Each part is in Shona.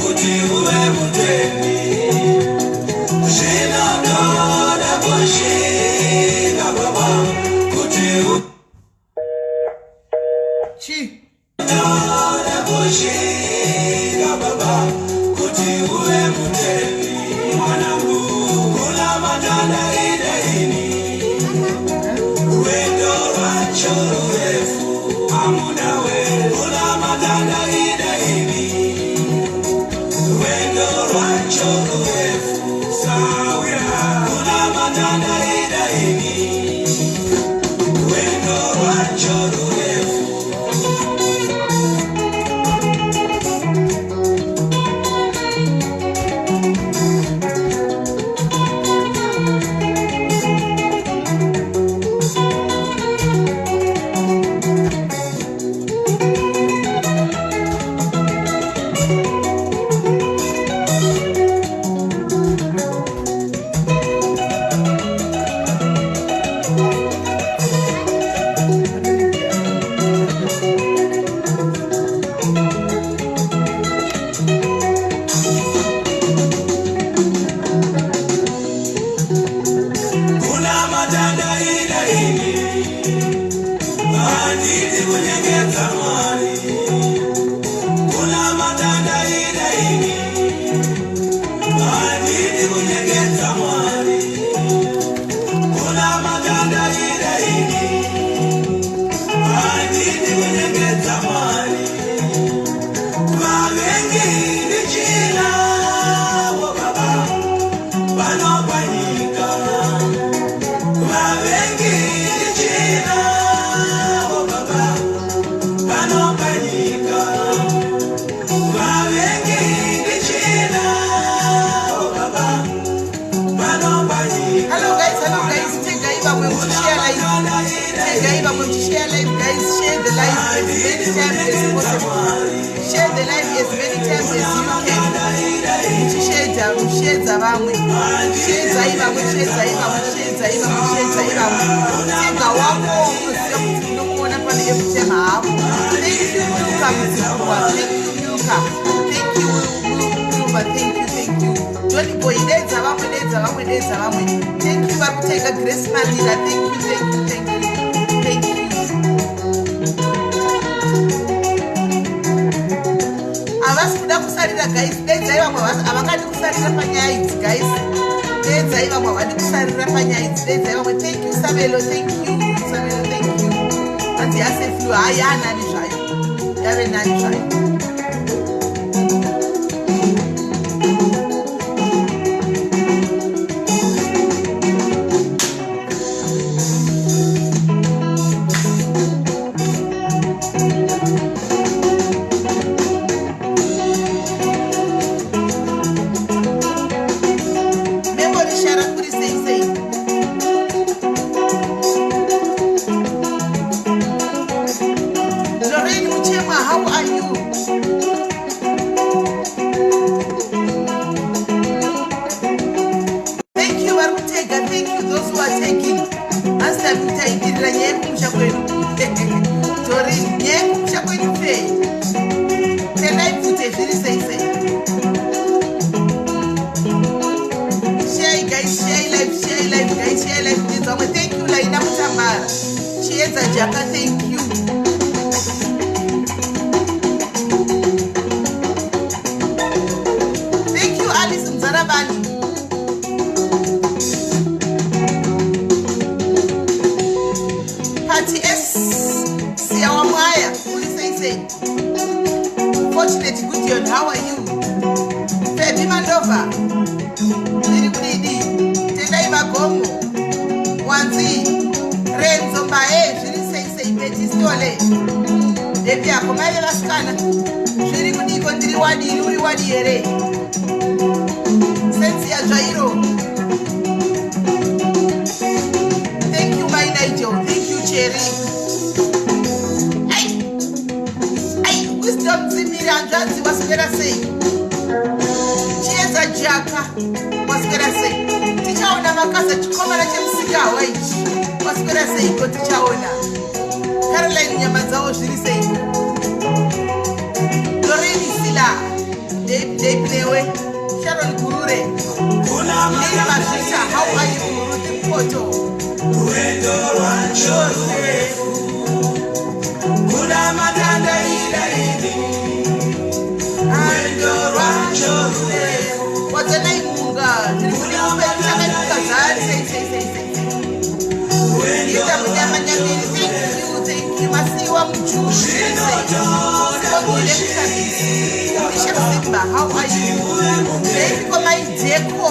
Kuti uve mutendi. Zvinotoda kushinga baba kuti Chi. Toda kushinga baba kuti uve mutendi mwanangu kunamata ndaida ini rwendo rwacho rurefu amunawe kunamata ndaida ini rwendo rwacho rurefu sawira kunamata ndaida ini rwendo rwacho rurefu. Kuna matanda ida ini handidi kunyengedza Mwari. Kuna matanda ida ini handidi kunyengedza Mwari. Kuna matanda ida ini handidi kunyengedza Mwari. Vavengi ndichinavo baba vanopanyika. Vavengi ndichinavo baba vanopanyika. Vavengi ndichinavo baba vanopanyika. Hello guys, hello guys. Tegai vamwe muchishare live. Tegai vamwe muchishare live guys. Share the live as many times as possible. Share the live as many times as you can. Muchisharedza, muchisharedza vamwe. Shedzai vamwe, shedzai vamwe, shedzai vamwe, shedzai vamwe. Tega wako unoziva kuti unomuona pane every time hapo. Thank you Milka Mudzipurwa. Thank you Milka. Thank you Milka. Thank you, thank you. Johnny Boy, dedza vamwe, dedza vamwe, dedza vamwe. Thank you vari kutega Grace Mandira. Thank you, thank you, thank you. Thank you. Havasi kuda kusarira guys, dedzai vamwe, havangadi kusarira panyaya idzi guys. Dedzai vamwe, havadi kusarira panyaya idzi, dedzai vamwe. Thank you Sabelo, thank you Sabelo, thank you. Hanzi yaseflu, hayi yaanani zvayo, yave nani zvayo. Memory Shara, kuri sei sei? Lorraine Muchema, how are you? Thank you vari kutega, thank you those who are taking. Asi taimirira nyaya yekumusha kwedu. Doreen, nyaya yekumusha kwenyu fei? Tendai pfute, zviri sei sei? Share guys, share live, share live guys, share live nedzvamwe. Thank you Laina Mutambara. Chiedza Jaka, thank you. Thank you Alice Mzarabani. Pati S Siyawamwaya, uri sei sei? Fortunate Goodion, how are you? Febi Mandova, ndiri kudidi? Tendai Magomo, Wanzi, Renzo Mbae, zviri sei sei? Petistole, ndepi yako maive vasikana? Zviri kudiko? Ndiri wadini, uri wadi here? Sensi yaZvairo. Thank you my Nigel, thank you Cherry. Ai, ai, Wisdom Dzimiri, hanzvadzi, waswera sei? Chiedza Jaka, waswera sei? Tichaona makasa chikomana chemusikawa ichi, waswera seiko? Tichaona Caroline, nyama dzavo zviri seiko? Lorraine C. Mabunda, Dave Newe, Sharon Gurure, Lili Mazvita, how are you? Ruth Mpoto. Rwendo rwacho rurefu, kuna matanda ida ini. Rwendo rwacho rurefu. Wadzanai Munga, tiri kudii chakaimuka zvari sei sei sei sei sei. Rwendo Ita Munyama Nyamiri, thank you, thank you. Masiwa Mujuru, sei sei. Sibongile Mkabisi, Bishop Simba, how are you? Baby Komaideko,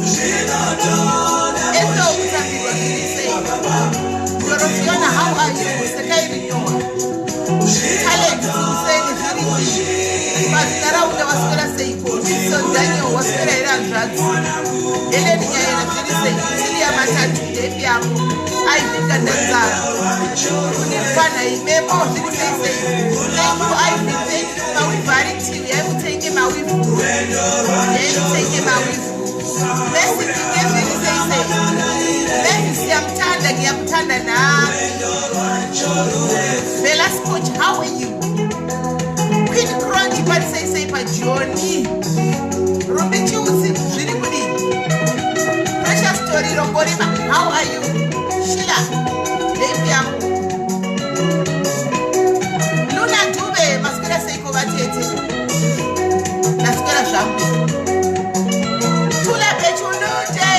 Zvinotoda Endo Kutambirwa, zviri sei? Dorofiona, how are you? Sekai Rinyowa. Talent Hussein, zviri pazitaraunda vaswera seiko? Wilson Daniel, waswera here hanzvadzi? Helen Nyaena, zviri sei? Tilia Matatu, ndepi yako? Ivy Gandanzara, kunifana imemo, zviri sei sei? Thank you, Ivy, thank you. Mawivhu ari tivi, yaimutenge mawivhu, yaimutenge mawivhu. Messi Pinge, zviri sei sei? Mavis Siyamthanda, ngiyakuthanda nami. Bella Scotch, how are you? Queen Crunch, pari sei sei paJoni? Rumbi Chiutsi, zviri kudii? Precious Story Rongorima, how are you? Sheila, baby yangu. Luna Dube, maswera seiko vatete? Ndaswera zvangu. Tula Bechulute,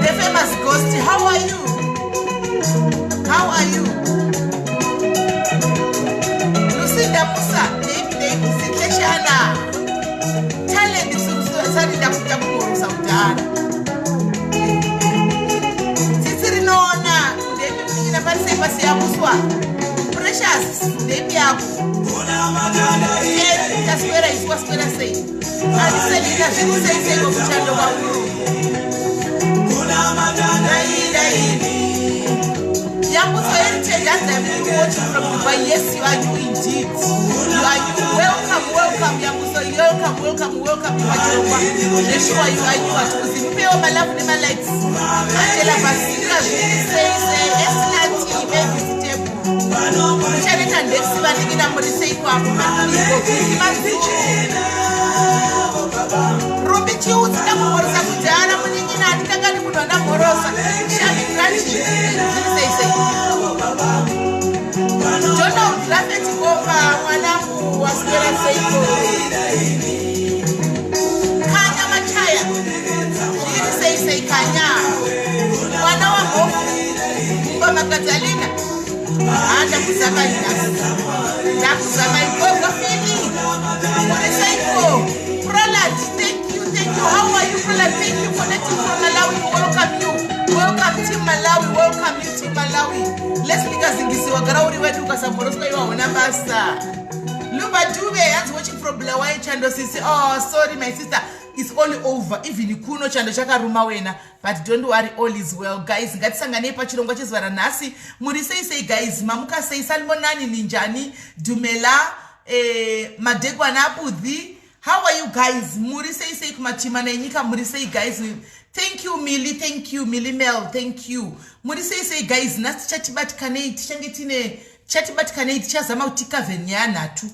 the famous ghost, how are you? How are you? Lucinda Musa, baby baby, Sitleshana. Talent sari ndakuita kumorosa kudhara. Tsitsi rinoona, ndepi munin'ina pari sei pasiyamuswa? Precious, ndepi yako? Kuna matanda ida. Taswera isu, waswera sei? Andiselina, zviri sei seiko kuchando kwakuru? Kuna matanda ida ini. Yambuso Heritage, hanzi, I'm watching from Dubai. Yes, you are new indeed. You are new. Welcome, welcome, Yambuso. Welcome, welcome, welcome. Pachirongwa. Zveshuwa, you are new. Hatukuzi mupewo malove nemalikes. Angela Basira, zviri sei sei? Esnati, Mavis Table. Muchaneta ndesi vanenge muri sei kwapo? Madiko, mazuru. Rumbi Chiutsi, ndakumhorosa kudhara munin'ina, handikangani munhu andamhorosa. Shami Grant, zviri sei sei? Donald Rafet Gomba, mwanangu, waswera seiko? Kanya Machaya, zviri sei sei Kanya? Mwana wamhofu, Mumba Magadzalina, handakuzamai nhasi, ndakuzamai. Gogo Fili, muri seiko? Proland, thank you, thank you. How are you, Proland? Thank you, connecting from Malawi. We welcome you. Welcome, team Malawi. Welcome you, team Malawi. Leslie Kazingisi, wagara uri wedu, ukasamhoroswa iwa huna basa. Luba Dube, hanzi watching from Bulawayo, chando sisi. Oh, sorry, my sister, it's all over. Even kuno chando chakaruma wena, but don't worry, all is well. Guys, ngatisanganei pachirongwa chezuva ranhasi. Muri sei sei, guys? Mamuka sei? Sanibonani, ninjani? Dumela, madekwana abudhi. How are you guys? Muri sei sei kumachima nenyika? Muri sei, guys? Thank you, Mili. Thank you, Mili Mel. Thank you. Muri sei sei, guys? Nhasi tichatibatkanei, tichange tine tichatibatkanei, tichazama kuti tikavhe nyaya nhatu,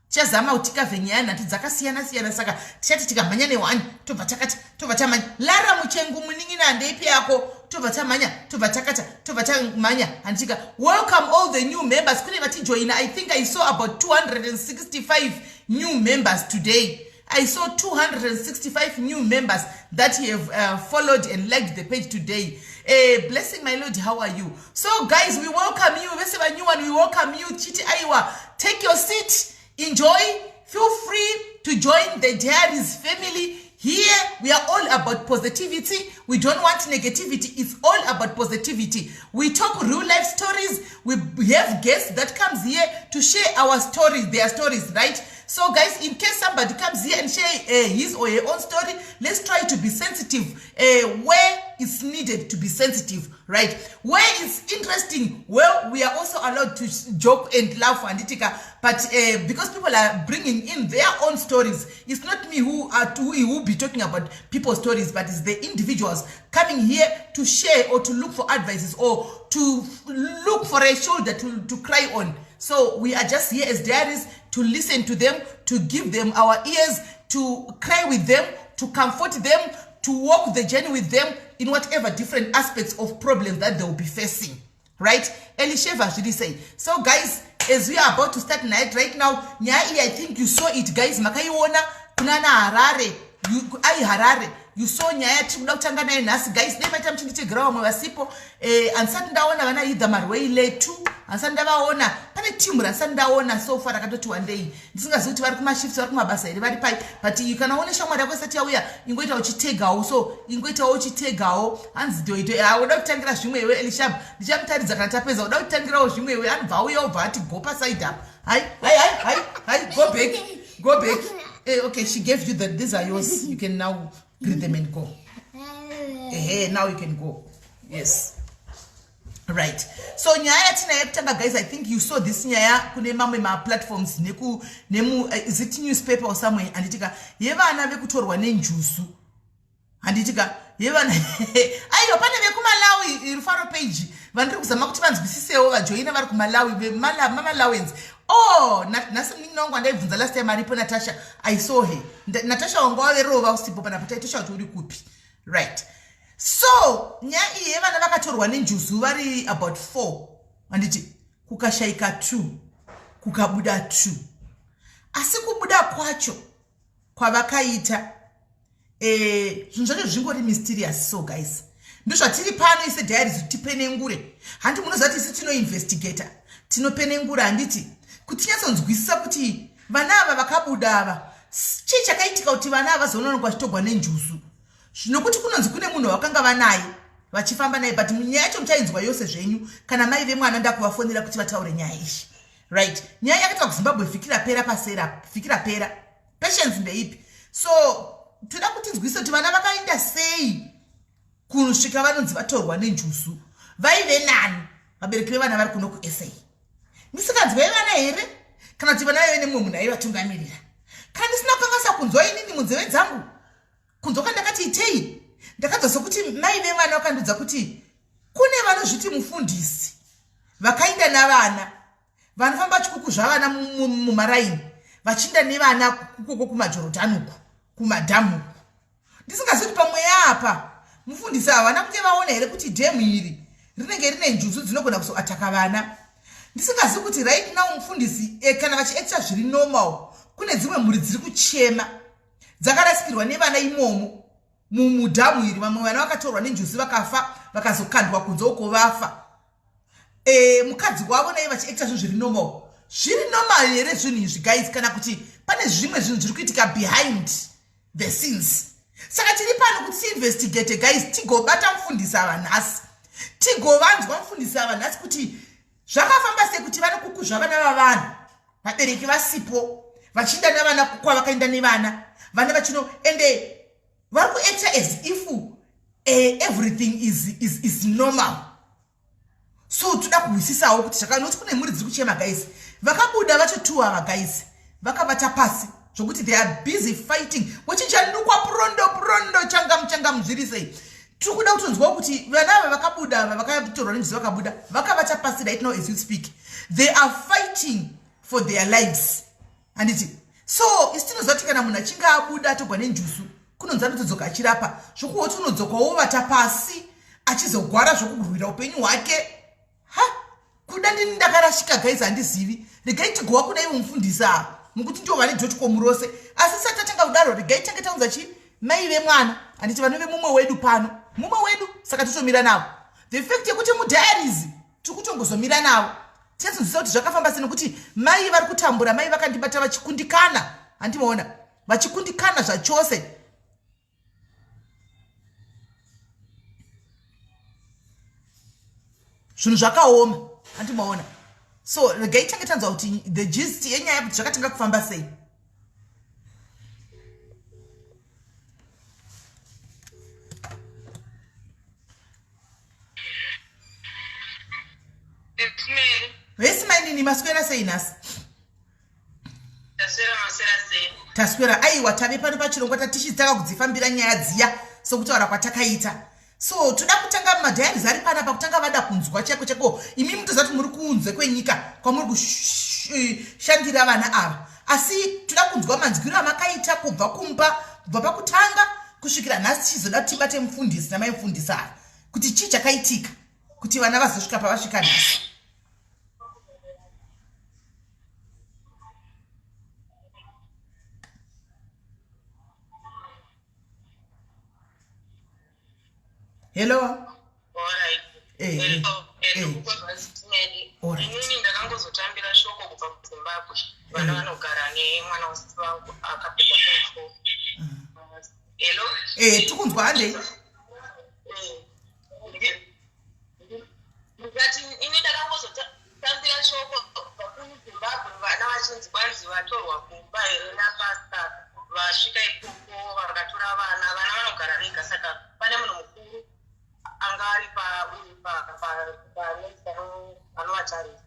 tichazama kuti tikavhe nyaya nhatu dzakasiyana siyana. Saka tichati tikamhanya ne1, tobva takati, tobva tamhanya. Lara Muchengu, munin'ina, handeipi yako? Tobva tamhanya, tobva takata, tobva tamhanya, handitika? Welcome all the new members. Kune vatijoina. I think I saw about 265 new members today. I saw 265 new members that have followed and liked the page today. Blessing, my Lord, how are you? So, guys, we welcome you. Vese new one, we welcome you. Chiti Aiwa, take your seat, enjoy, feel free to join the Diaries family. Here, we are all about positivity. We don't want negativity. It's all about positivity. We talk real life stories. We have guests that comes here to share our stories, their stories, right? So, guys, in case somebody comes here and share his or her own story, let's try to be sensitive where it's needed to be sensitive, right? Where it's interesting, well, we are also allowed to joke and laugh and itika, but because people are bringing in their own stories, it's not me who be talking about people's stories, but it's the individuals coming here to share or to look for advices or to look for a shoulder to cry on. So we are just here as diaries to listen to them, to give them our ears, to cry with them, to comfort them, to walk the journey with them in whatever different aspects of problems that they will be facing. Right? Elisheva zviri sei? So guys, as we are about to start night right now, nyaya iyi, I think you saw it, guys. Makaiona kunana Harare, ai Harare. You saw nyaya yatiri kuda kutanga nayo nhasi, guys. Dai maita muchinditegera vamwe vasipo. Handisati ndaona vana Idha Marwei letu, handisati ndavaona. Pane timu randisati ndaona so far rakatoti wandei, ndisingazivi kuti vari kumashifts, vari kumabasa here, vari pai. But kana uone shamwari yako isati yauya, ingoita uchitegawo. So ingoitawo uchitegawo. Hanzi doito uda kutangira zvimwe iwe Elishab, ndichamutaridza kana tapedza. Uda kutangirawo zvimwe iwe, anobva auya obva ati go paside up. Hai hai hai hai hai, go back, go back. Okay, she gave you that. These are yours. You can now greet them and go. Ehe, now you can go. Yes, right. So nyaya yatinayo kutanga, guys, I think you saw this nyaya kune mamwe maplatforms, neku nemu is it newspaper or somewhere, handitika, yevana vekutorwa nenjuzu, handitika, yevana. Aiwa, pane vekuMalawi, Rufaro page, vandiri kuzama kuti vanzwisisewo, vajoina vari kuMalawi, maMalawens. Oh, nhasi munin'ina wangu andaibvunza last time aripo, Natasha. I saw her. Natasha, wanga waverova usipo panapo, taitosha kuti uri kupi. Right, so nyaya iyi yevana vakatorwa nenjuzu vari about 4, handiti, kukashayika 2, kukabuda 2. Asi kubuda kwacho kwavakaita, zvinhu zvacho zvingori mysterious. So guys, ndozvatiri pano ise diaries, tipenengure. Handi munoziva kuti isi tinoinvestigata, tinopenengura, handiti, kuti tinyatsonzwisisa kuti vana ava vakabuda ava, chii chakaitika kuti vana ava vazonoonekwa vachitogwa nenjuzu. Zvinokuti kunonzi kune munhu wakanga vanaye vachifamba naye, but nyaya yacho muchainzwa yose zvenyu kana mai vemwana ndakuvafonera kuti vataure nyaya iyi. Right, nyaya yakaitwa kuZimbabwe vhiki rapera, pasera vhiki rapera. Patience ndeipi? So toda kutinzwisa kuti vana vakaenda sei kusvika vanonzi vatorwa nenjuzu. Vaive nani? Vabereki vevana vari kuno kuSA, misikanzi vaivana here, kana kuti vana vaive nemumwe munhu aivatungamirira? Kana ndisina kukangasa kunzwa inini munzeve dzangu, kunzwa kwandakati itei, ndakanzwa sekuti mai vevana vakandiudza kuti kune vanozviti mufundisi vakaenda navana, vanofamba chikuku zvavana mumaraini, vachiinda nevana kukoko kumaJorodhani uku, kumadhamu uku. Ndisingazivi kuti pamweya apa mufundisi havana kunge vaona here kuti dhemu iri rinenge rine njuzu dzinogona kuzoataka vana. Ndisingazivi kuti right now mufundisi kana vachiacta zviri normal, kune dzimwe mhuri dziri kuchema dzakarasikirwa nevana imomo mumudhamu iri. Vamwe vana vakatorwa nenjuzu vakafa, vakazokandwa kunze uko vafa. Mukadzi wavo naye vachiacta zvinhu zviri normal. Zviri normal here zvinhu izvi, guys, kana kuti pane zvimwe zvinhu zviri kuitika behind the scenes? Saka tiri pano kuti tiinvestigate, guys, tigobata mufundisi ava nhasi, tigovanzwa mufundisi ava nhasi kuti zvakafamba sei kuti vanokukuzva vana vavanhu, vabereki vasipo, vachiinda navana kwavakaenda nevana, vana vachino, ende vari kuacta as if everything is normal. So toda kuhwisisawo kuti zvakanoti kune mhuri dziri kuchema, guys. Vakabuda vacho two ava, guys, vakavata pasi zvokuti they are busy fighting, wechichandukwa purondo purondo, changamu changamu, zviri sei? Tiri kuda kutonzwawo kuti vana ava vakabuda ava, vakatorwa nenjuzu, vakabuda vakavata pasi. Right now as you speak, they are fighting for their lives, handiti? So isi tinoziva kuti kana munhu achinge abuda atogwa nenjuzu, kunonzi anotodzoka achirapa, zvokuti unodzoka wovata pasi achizogwara zvokurwira upenyu hwake. Ha, kuda ndini ndakarashika, guys, handizivi. Regai tigova kuna ivo mufundisi ava, mukuti ndivo vane dotcom rose. Asi sati tatanga kudaro, regai tange taunza chi mai vemwana, handiti, vanove mumwe wedu pano, mumwe wedu. Saka totomira navo. The fact yekuti mudiaries tiri kutongozomira navo, tichazinzwisa kuti zvakafamba sei, nekuti mai vari kutambura. Mai vakandibata vachikundikana, handimaona, vachikundikana zvachose. Zvinhu zvakaoma, handimaona. So regai tange tanzwa kuti the gist yenyaya, kuti zvakatanga kufamba sei. Vesi mainini, maswera sei nhasi? Taswera. Aiwa, tave pano pachirongwa tatichitanga kudzifambira nyaya dziya sokutaura kwatakaita. So toda kutanga madiaries ari panapa kutanga vada kunzwa chaiko chaiko. Imi mutoziva kuti muri kunze kwenyika kwamuri kushandira vana ava, asi toda kunzwa manzwiro amakaita kubva kumba, kubva pakutanga kusvikira nhasi, tichizoda kuti tibate mufundisi namai mufundisi ava kuti chii chakaitika kuti vana vazosvika pavasvika nhasi. Hello. Eh, eh. Inini ndakangozotambira shoko kubva kuZimbabwe, vana vanogara nemwana wasisi vangu akapedza form four. Hello. Eh, tikunzwa, handei. Ndikati ini ndakangozotambira shoko kubva kuZimbabwe, vana vachinzi kwanzi vatorwa kumba here napasta. Vasvika ikoko vakatora vana, vana vanogara vega, saka pane munhu mukuru anga ari panext anovatarisa.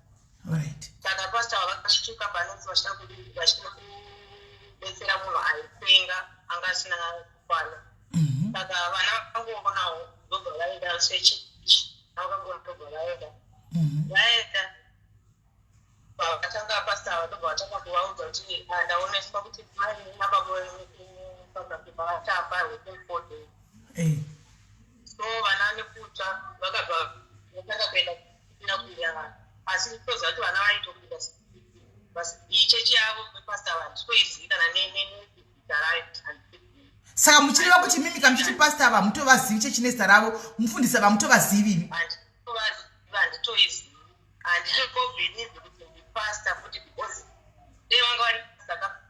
Saka pasta vakasvika panext vachida vachida kubetsera munhu aipenga anga asina kukwana. Saka vana vangoonawo ndobva vaenda sechechi, vakangoona ndobva vaenda. Vaenda vatanga pasta ava ndobva vatanga kuvaudza kuti, "Ah, ndaoneswa kuti mai nababa venyu vachafa within 4 days." So vana nekutsva vakabva vatanga kuenda kusina kuya, asi toziva kuti vana vaitopinda iyi chechi yavo vepasta ava, handitoizivi kana nezita rayo, handitozivi. Saka muchireva kuti mimi kamuchiti pasta ava mutovazivi, chechi nezita ravo, mufundisi ava mutovazivi imi? Handitovazivi, handitoizivi, handitobelieve kuti ndipasta futi, because dei vanga vari saka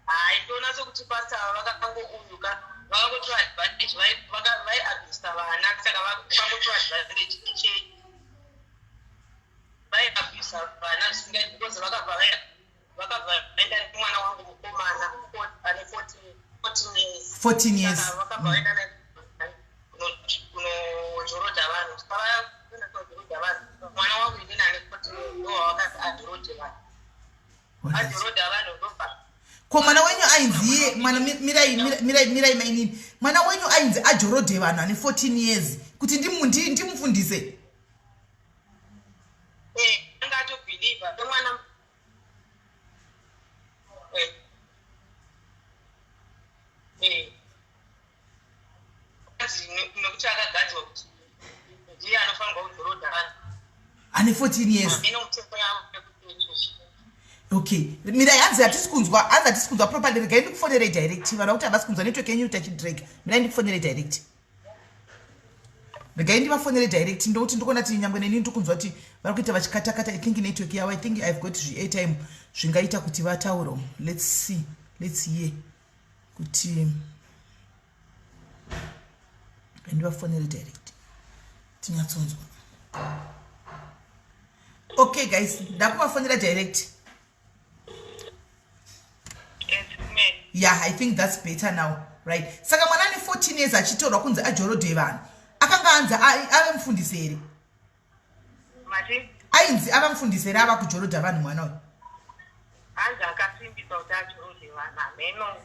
Hai, ndoona sekuti pasta ava vakangouyuka vakangotora advantage, vaiabusa vana, saka vakangotora advantage chechi, vaiabusa vana zvisingaiti, because vakabva vaenda nemwana wangu mukomana ane 14 years. 14 years. Saka vakabva vaenda naye kunojorodha vanhu. Pavaenda kunojorodha vanhu, mwana wangu inini ane 14 years ndo wavakati ajorodhe vanhu. Ajorodha vanhu ndobva Ko mwana wenyu ainzi iye mwana, mirai, mirai, mirai mainini, mwana wenyu ainzi ajorodhe vanhu ane 14 years kuti ndimufundise? Eh, anga atobelieva nemwana. Anzi nekuti akagadzwa kuti ndiye anofanirwa kudhorodha vanhu. Ane 14 years. Ino mutemo yavo yekuti Okay, mirai, hanzi hatisi kunzwa, hanzi hatisi kunzwa properly. Regai ndikufonerei direct, vanhu vakuti havasi kunzwa, network yenyu tachidrag. Mirai ndikufonerei direct, regai ndivafonere direct, ndokuti ndikuona kuti nyangwe neni ndikunzwa kuti vari kuita vachikatakata. I think network yavo, I think I've got zviairtime zvingaita kuti vataure. Let's see, let's hear kuti ndivafonere direct tinyatsonzwa. Okay guys, ndakuvafonera direct. Yeah, I think that's better now. Right, saka mwana ane 14 years achitorwa kunzi ajorodhe vanhu, akanga anzi ave mufundisi here? Mati? Ainzi ava mufundisi here, ava kujorodha vanhu mwana uyu? Hanzi akasimbisa kuti ajorodhe vanhu, hameno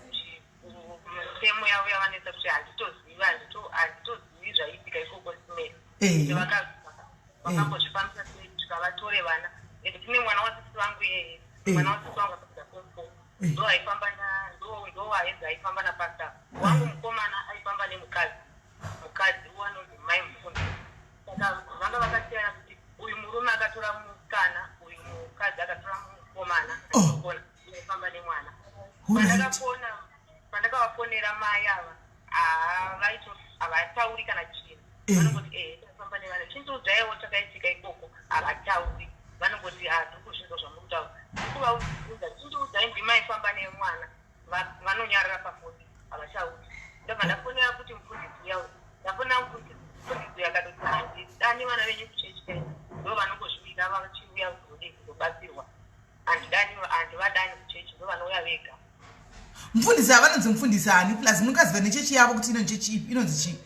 mitemo yavo yavanoita kuti handitozivi, handitozivi zvaiitika ikoko simeri. Vakambozvifambisa sei kusvika vatore vana? Ende tine mwana wasisi vangu iyeye. Mwana wasisi vangu akapedza form four, ndo aifamba, ndo ainzi aifamba napasta wangu mukomana, aifamba nemukadzi, mukadzi wanonzi mai mufundisi. Saka vanga vakasiyana kuti uyu murume akatora musikana, uyu mukadzi akatora mukomana. Oh. Aifamba nemwana. Pandakafona, pandakavafonera mai ava, havaito, havatauri kana chinhu. Vanongoti, "Ehe, tafamba nevana." Chindiudzaiwo chakaitika ikoko, havatauri. Vanongoti, "Handiri kuzvinzwa zvamuri kutaura." Ndiri kuvaudza, "Chindiudzai, ndimaifamba nemwana." Vanonyarara pafoni, havachauri. Ndobva ndafonera kuti mufundisi uya uyu, ndafonera mufundisi, mufundisi uyu akatoti, "Handidani vana venyu kuchechi kai, ndo vanongozvivira vachiuya kuzodii, kuzobatsirwa. Handidani, handivadani kuchechi, ndo vanouya vega." Mufundisi ava vanonzi mufundisi ani? Plus mungaziva nechechi yavo kuti inonzi chechi ipi, inonzi chii?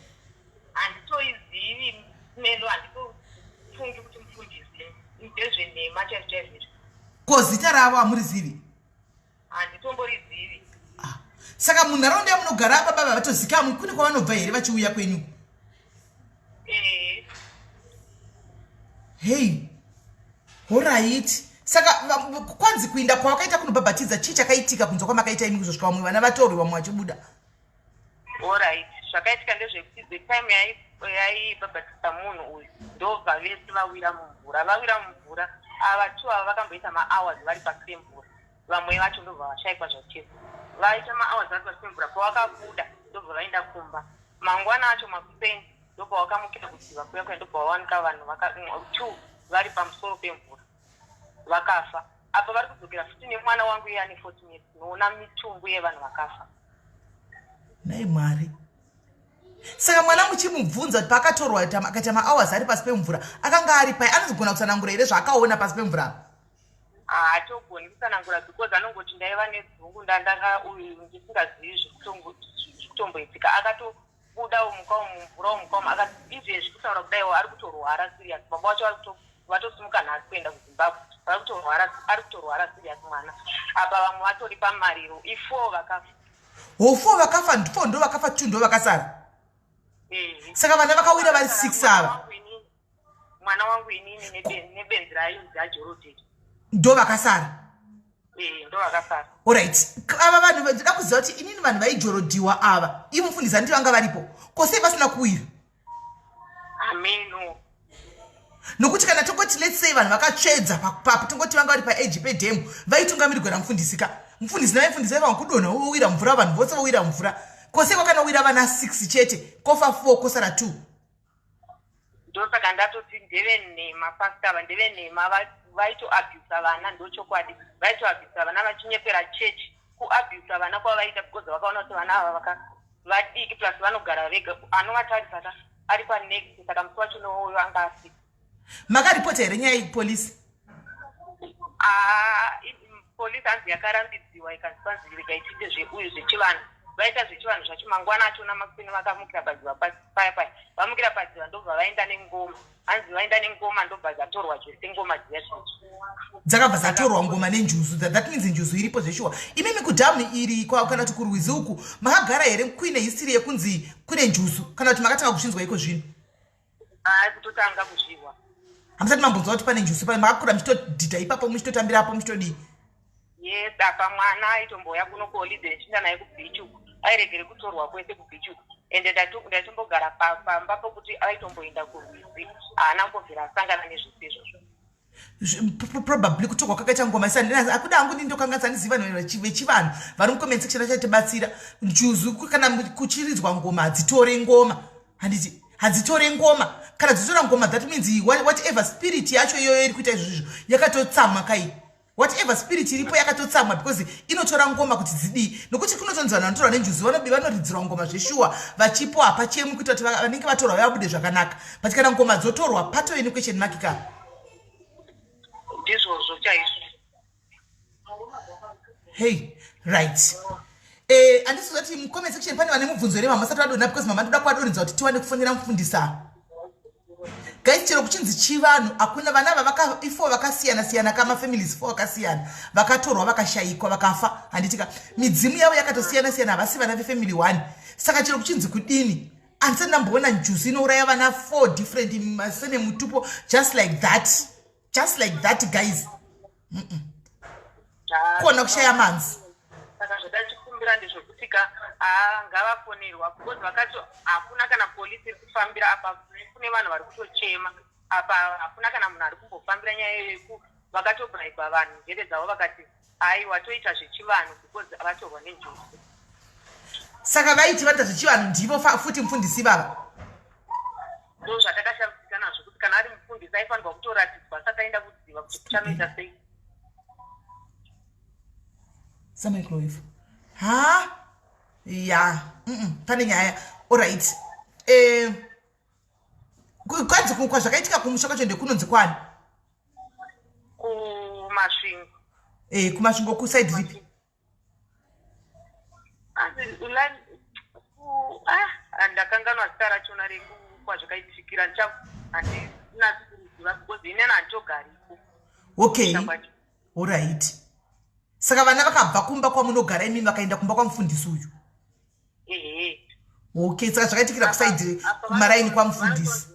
Handitoizivi melo, handitofungi kuti mufundisi, ndezvenhema chaizvo chaizvo izvi. Ko zita ravo hamurizivi? Handitomborizivi. Ah. Saka munharaunda yamunogara apa baba vatozikamwi kune kwavanobva here vachiuya kwenyu? Eh. Hei. Horaiti. Saka kwanzi kuinda kwawakaita kunobhabhatidza chii chakaitika kunzwa kwamakaita imi kuzosvika vamwe vana vatorwe vamwe vachibuda? Horaiti. Zvakaitika ndezvekuti the time yaibhabhatidza munhu uyu ndobva vese vawira mumvura. Vawira mumvura ava two ava vakamboita mahours vari pasi pemvura. Vamwe vacho ndobva vashaikwa zvachese. Vaita mahours vari pasi pemvura pavakabuda ndobva vaenda kumba. Mangwana acho makuseni ndopawakamukira kudziva kuya kuya ndobva wawanika vanhu vaka two vari pamusoro pemvura vakafa. Apa vari kudzokera futi nemwana wangu iye ane 14 years tinoona mitumbu yevanhu vakafa. Nhai Mwari. Saka mwana muchimubvunza kuti paakatorwa akaita mahours ari pasi pemvura akanga ari pai anozogona kutsanangura here zvaakaona pasi pemvura apa? Haatogoni kutsanangura because anongoti ndaiva nedzungu ndandanga uyu ndisingazivi zvikutomboitika akatobuda omuka umu mumvura omuka umu akati izvezvi kutaura kudaiwo ari kutorwara serious baba vacho vari vatosimuka nhasi kuenda kuzimbabwe vari kutorwara ari kutorwara serious mwana apa vamwe vatori pamariro ifour vakafa. Ho four vakafa four ndo vakafa two ndo vakasara. Saka vana vakawira vari six ava. Mwana wangu inini nebenzi raainzi ajorodheki. Ndo vakasara. Eh, ndo vakasara. Alright. Ava vanhu ndoda kuziva kuti inini vanhu vaijorodhiwa ava ivo mufundisi handiti vanga varipo. Ko sei vasina kuwira? Ameno. Nokuti kana tongoti let's say vanhu vakatsvedza papo tongoti vanga vari paage pedhemu vaitungamirirwa namufundisi ka. Mufundisi navaifundisi vaiva kudonha vowira mvura vanhu vose vowira mvura. Ko sei kwakanowira vana 6 chete kofa 4 kosara 2? Ndosaka ndatoti ndevenhema pastor ava ndevenhema vaitoabusa vana ndochokwadi vaitoabusa vana vachinyepera church kuabusa vana kwavaita because vakaona kuti vana ava vaka vadiki plus vanogara vega anovatarisa ka ari panext saka musi wacho nouyo anga asipo. Makaripota here nyaya iyi kupolisi? Ah, police hanzi yakarambidziwa ikanzi kwanzi regai tiite zveuyu zvechivanhu vaita zvechivanhu zvacho mangwana achona makuseni vakamukira padziva paya paya vamukira padziva ndobva vaenda nengoma hanzi vaenda nengoma ndobva dzatorwa zvese ngoma dziya zvichi dzakabva dzatorwa ngoma nenjuzu that means njuzu iripo zveshuwa imimi kudhamu iri kana kuti kurwizi uku makagara here kuine history yekunzi kune njuzu kana kuti makatanga kuzvinzwa iko zvino Hayi kutotanga kuzvihwa. Hamusati mambonzwa kuti pane njuzu pane makakura muchitodhidha ipapo muchitotambirapo muchitodii? Yes, apa mwana aitombouya kuno kuholiday ndichienda naye kubeach uku. Airegere kutorwa kwese kubeach uku. Ende ndaitombogara pamba pokuti aitomboenda kurwizi. Haana kumbobvira asangana nezvese izvozvo. Probably kutorwa kwakaita ngoma akuda hangu ndi ndokanganisa handizivi vanhu vechivanhu vari mucomment section vachatibatsira njuzu kana kuchiridzwa ngoma hadzitore ngoma handiti hadzitore ngoma kana dzitora ngoma that means whatever spirit yacho iyoyo iri kuita izvozvizvo yakatotsamwa kai whatever spirit iripo yakatotsamwa because inotora ngoma kuti dzidii nokuti kunotonzi vanhu vanotorwa nenjuzu vanoridzirwa ngoma zveshuwa vachipo hapachemwi kuita kuti vanenge vatorwa vabude zvakanaka but kana ngoma dzotorwa patove nequestion mark ka ndizvozvo chaizvo hey right eh, andisi zoti mucomment section pane vane mubvunzo here mama sati vadonha because mama ndoda kuvadonhedza kuti tiwane kufonera mufundisi ava guys chero kuchinzi chivanhu hakuna vana ava ifo vakasiyana siyana ka mafamilies fo vakasiyana vakatorwa vakashayikwa vakafa handiti ka midzimu yavo yakatosiyana siyana havasi vana vefamily one saka chero kuchinzi kudini andisati ndamboona njuzu inouraya vana four different masene mutupo just like that just like that guys kona kushaya manzi saka zvandachikumbira ndezvekuti ka haa ngavafonerwa because vakati hakuna kana polisi iri kufambira apa kune vanhu vari kutochema apa hakuna kana munhu ari kumbofambira nyaya yeku vakatobraiba vanhu njere dzavo vakati aiwa toita zvechivanhu because vatorwa nenjuzu saka vaiti vanoita zvechivanhu ndivo futi mufundisi ivava ndo zvatakashamisika nazvo kuti kana ari mufundisi aifanirwa kutoratidzwa asati aenda kudziva kuti kuchanoita sei samicrowave ha ya pane nyaya orit eh, kwanzi kwazvakaitika kumusha kwacho ndekunonzi kwani kumasvingo eh, kumasvingo kusaidi ripi Ah, ndakanganwa zita rachona rekwazvakaitikira handinasi kuruziva because inena handitogariko okay orit. Saka vana vakabva kumba kwamunogara imimi vakaenda kumba kwamufundisi uyu? Ehe. Okay, saka zvakaitikira kusaidi kumaraini kwamufundisi.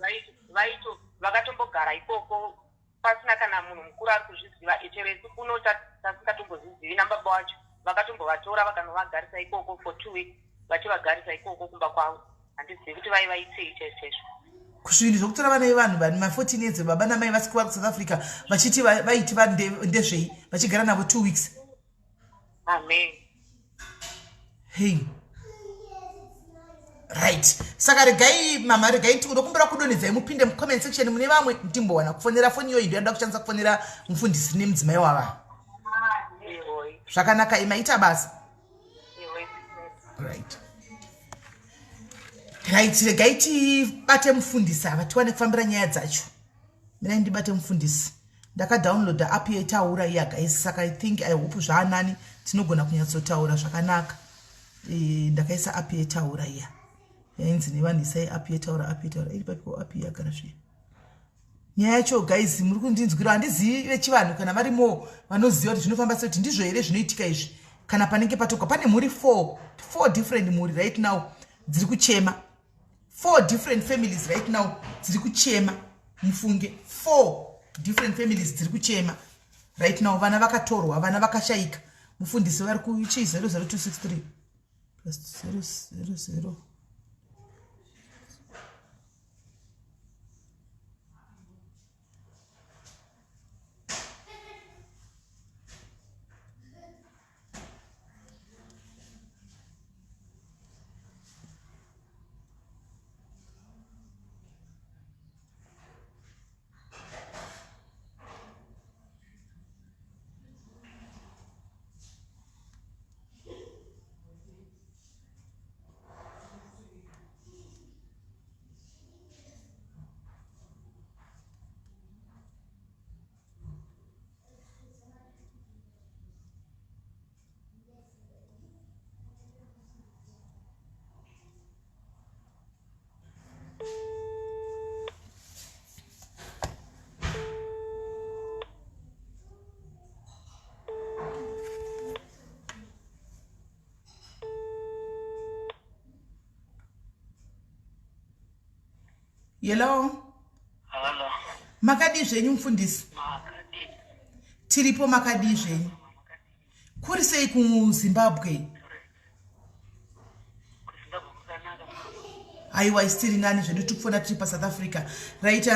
Vaito vakatombogara ikoko pasina kana munhu mukuru ari kuzviziva, chero isu kuno tasingatombozvizivi nababa wacho. Vakatombovatora vakanovagarisa ikoko for 2 weeks, vachivagarisa ikoko kumba kwavo. Handizivi kuti vaivaitei chaizvo chaizvo. Kuzvinhu zvokutora vana vevanhu vane ma14 years, baba namai vasiki vari kuSouth Africa, vachiti vaiti ndezvei vachigara navo 2 weeks? Amen. Hei, right, saka regai mama, regai ndokumbira kudonhedzai mupinde mucomment section mune vamwe, ndimbowana kufonera foni iyoyi. Ndoyanda kushandisa kufonera mufundisi nemudzimai wava. Ehoi. Zvakanaka, imaita basa. Ehoi. Right, regai tibate mufundisi ava tiwane kufambira nyaya dzacho. Mirai ndibate mufundisi. Ndakadownloada app yetaura iya, guys, saka I think, I hope zvaanani, tinogona kunyatsotaura zvakanaka. Ndakaisa app yetaura iya yainzi nevanhu isai app yetaura. App yetaura iri papiko? App yagara zviya. Nyaya yacho, guys, muri kundinzwira? Handizivi vechivanhu kana varimo vanoziva kuti zvinofamba sei, kuti ndizvo here zvinoitika izvi kana panenge patogwa. Pane mhuri four, four different mhuri right now dziri kuchema, four different families right now dziri kuchema. Mufunge, four different families dziri kuchema right now. Vana vakatorwa, vana vakashayika. Mufundisi vari kuchi 00263 plus 000. Hello. Halo. Makadii zvenyu, mufundisi? Makadii? Tiripo, makadii zvenyu? Kuri sei kuZimbabwe? KuZimbabwe kukanaka, mama. Aiwa, isitiri nani zvedu, tikufona tiri paSouth Africa. Right,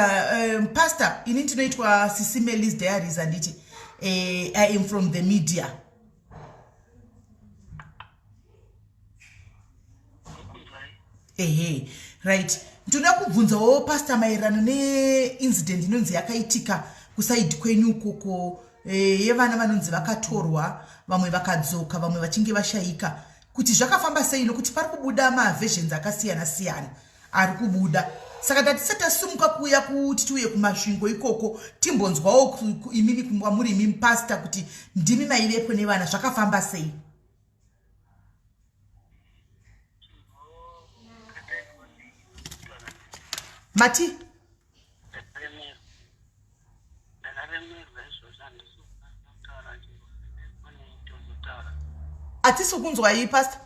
pastor, ini ndinoitwa Sisimelis Diaries, handiti? I am from the media. Kunzwai. Ehe, right, ndoda kubvunzawo, pastor, maererano neincident inonzi yakaitika kusaidi kwenyu ukoko, yevana vanonzi vakatorwa, vamwe vakadzoka, vamwe vachinge vashayika, kuti zvakafamba sei, nokuti pari kubuda maversions akasiyana siyana ari kubuda. Saka tatisati tasumuka kuuya kuti tiuye kuMasvingo ikoko, timbonzwawo imimi kwamuri imimi, pastor, kuti ndimi maivepo nevana, zvakafamba sei? Kataiko kutaura. Mati? Ndakaremerwa. Ndakaremerwa izvozvo, handisi kukwanisa kutaura chero netozotaura. Hatisi kunzwai, pastor.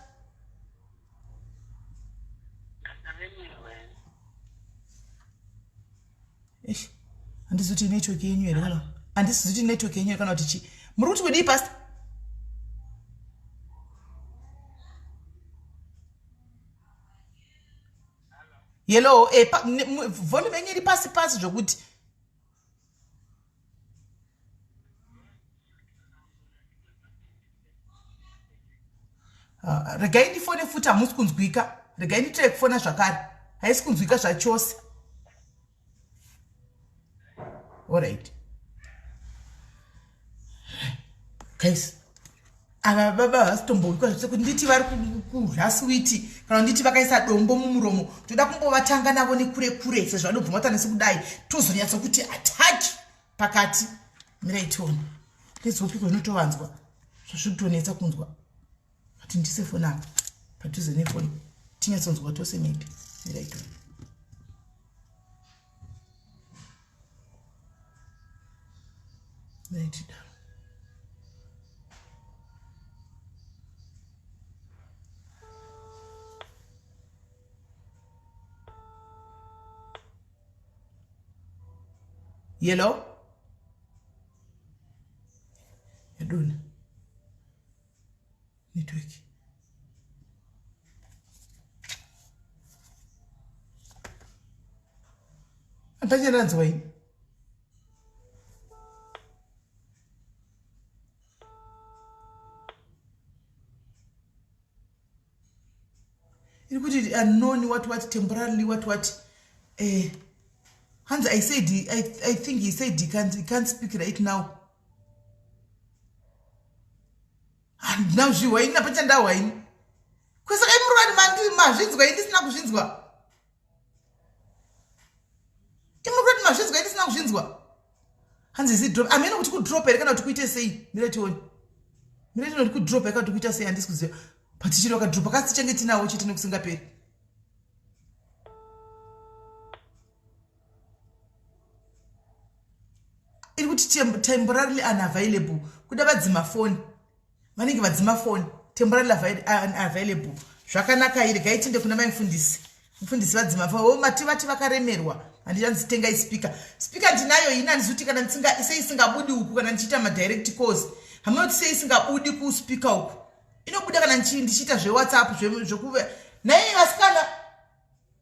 Ndakaremerwa. Eish, handisi kuti network yenyu here kana, handisi kuti network yenyu here kana kuti chi. Muri kuti kudii, pastor? Hello, volume yenyu iri pasi pasi zvokuti. Regai ndifone futi, hamusi kunzwika. Regai nditire kufona zvakare, haisi kunzwika zvachose. Alright guys, ava baba havasitombowikwa zvose kuti nditi vari kudya switi kana nditi vakaisa dombo mumuromo. Toda kumbovatanga navo nekure kure sezvo vanobvuma tanesi kudai, tozonyatsa kuti attack pakati. Mirai tione, lezopiko zvinotovanzwa zvazviri kutonetsa kunzwa. Ati ndise foni apa padhuze nefoni, tinyatsonzwa tose maybe. Mirai tione. Mirai tidaro. Yellow yadona network. Apachandanzwa ini. Iri kuti unknown what what temporarily what what. Hanzi I said I think he said he can't speak right now. Handina kuzvihwa ini, napachandahwa ini. Kwesaka imurwani mandi mazvinzwa ini ndisina kuzvinzwa. Imurwani mazvinzwa ini ndisina kuzvinzwa. Hanzi is it drop? Amene kuti kudrop here kana kuti kuite sei? Mira tione. Mira tione kuti kudrop here kana kuti kuita sei, handisi kuziva. But chiro kadrop kasi tichange tinawo chete nekusingaperi. Iri kuti temporarily unavailable. Kuda vadzima foni. Vanenge vadzima foni. Temporarily unavailable. Zvakanaka iri regai tiende kuna mai mufundisi. Mufundisi vadzima foni. Oh, mati vati vakaremerwa. Handichanzi tengai speaker. Speaker ndinayo ini, handizi kuti kana ndisinga sei isingabudi uku kana ndichiita ma direct calls. Hamuna kuti sei isingabudi ku speaker uku. Inobuda kana ndichiita zve WhatsApp zvekuve. Naye vasikana.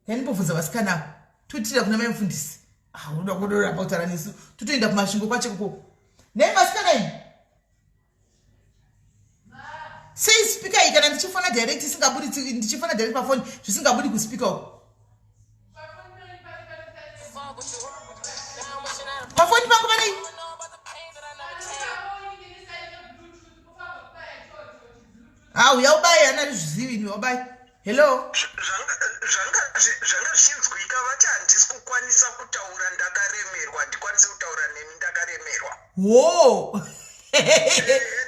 Ndaimbobvunza vasikana ava. Totira kuna mai mufundisi. Ah, unoda kudoramba kutaura nesu. Totoenda kuMasvingo kwacho ikoko. Naye vasikana iyi. Sei speaker iyi kana ndichifona direct isingabudi, ndichifona direct pafoni zvisingabudi kuspeaker uku? Pafoni pangu panei? Ah, uya ubaye, ana zvizivi ini ubaye. Hello. Zvanga zvichinzwika, vati handisi kukwanisa kutaura, ndakaremerwa, handikwanisi kutaura nemi, ndakaremerwa. Wo.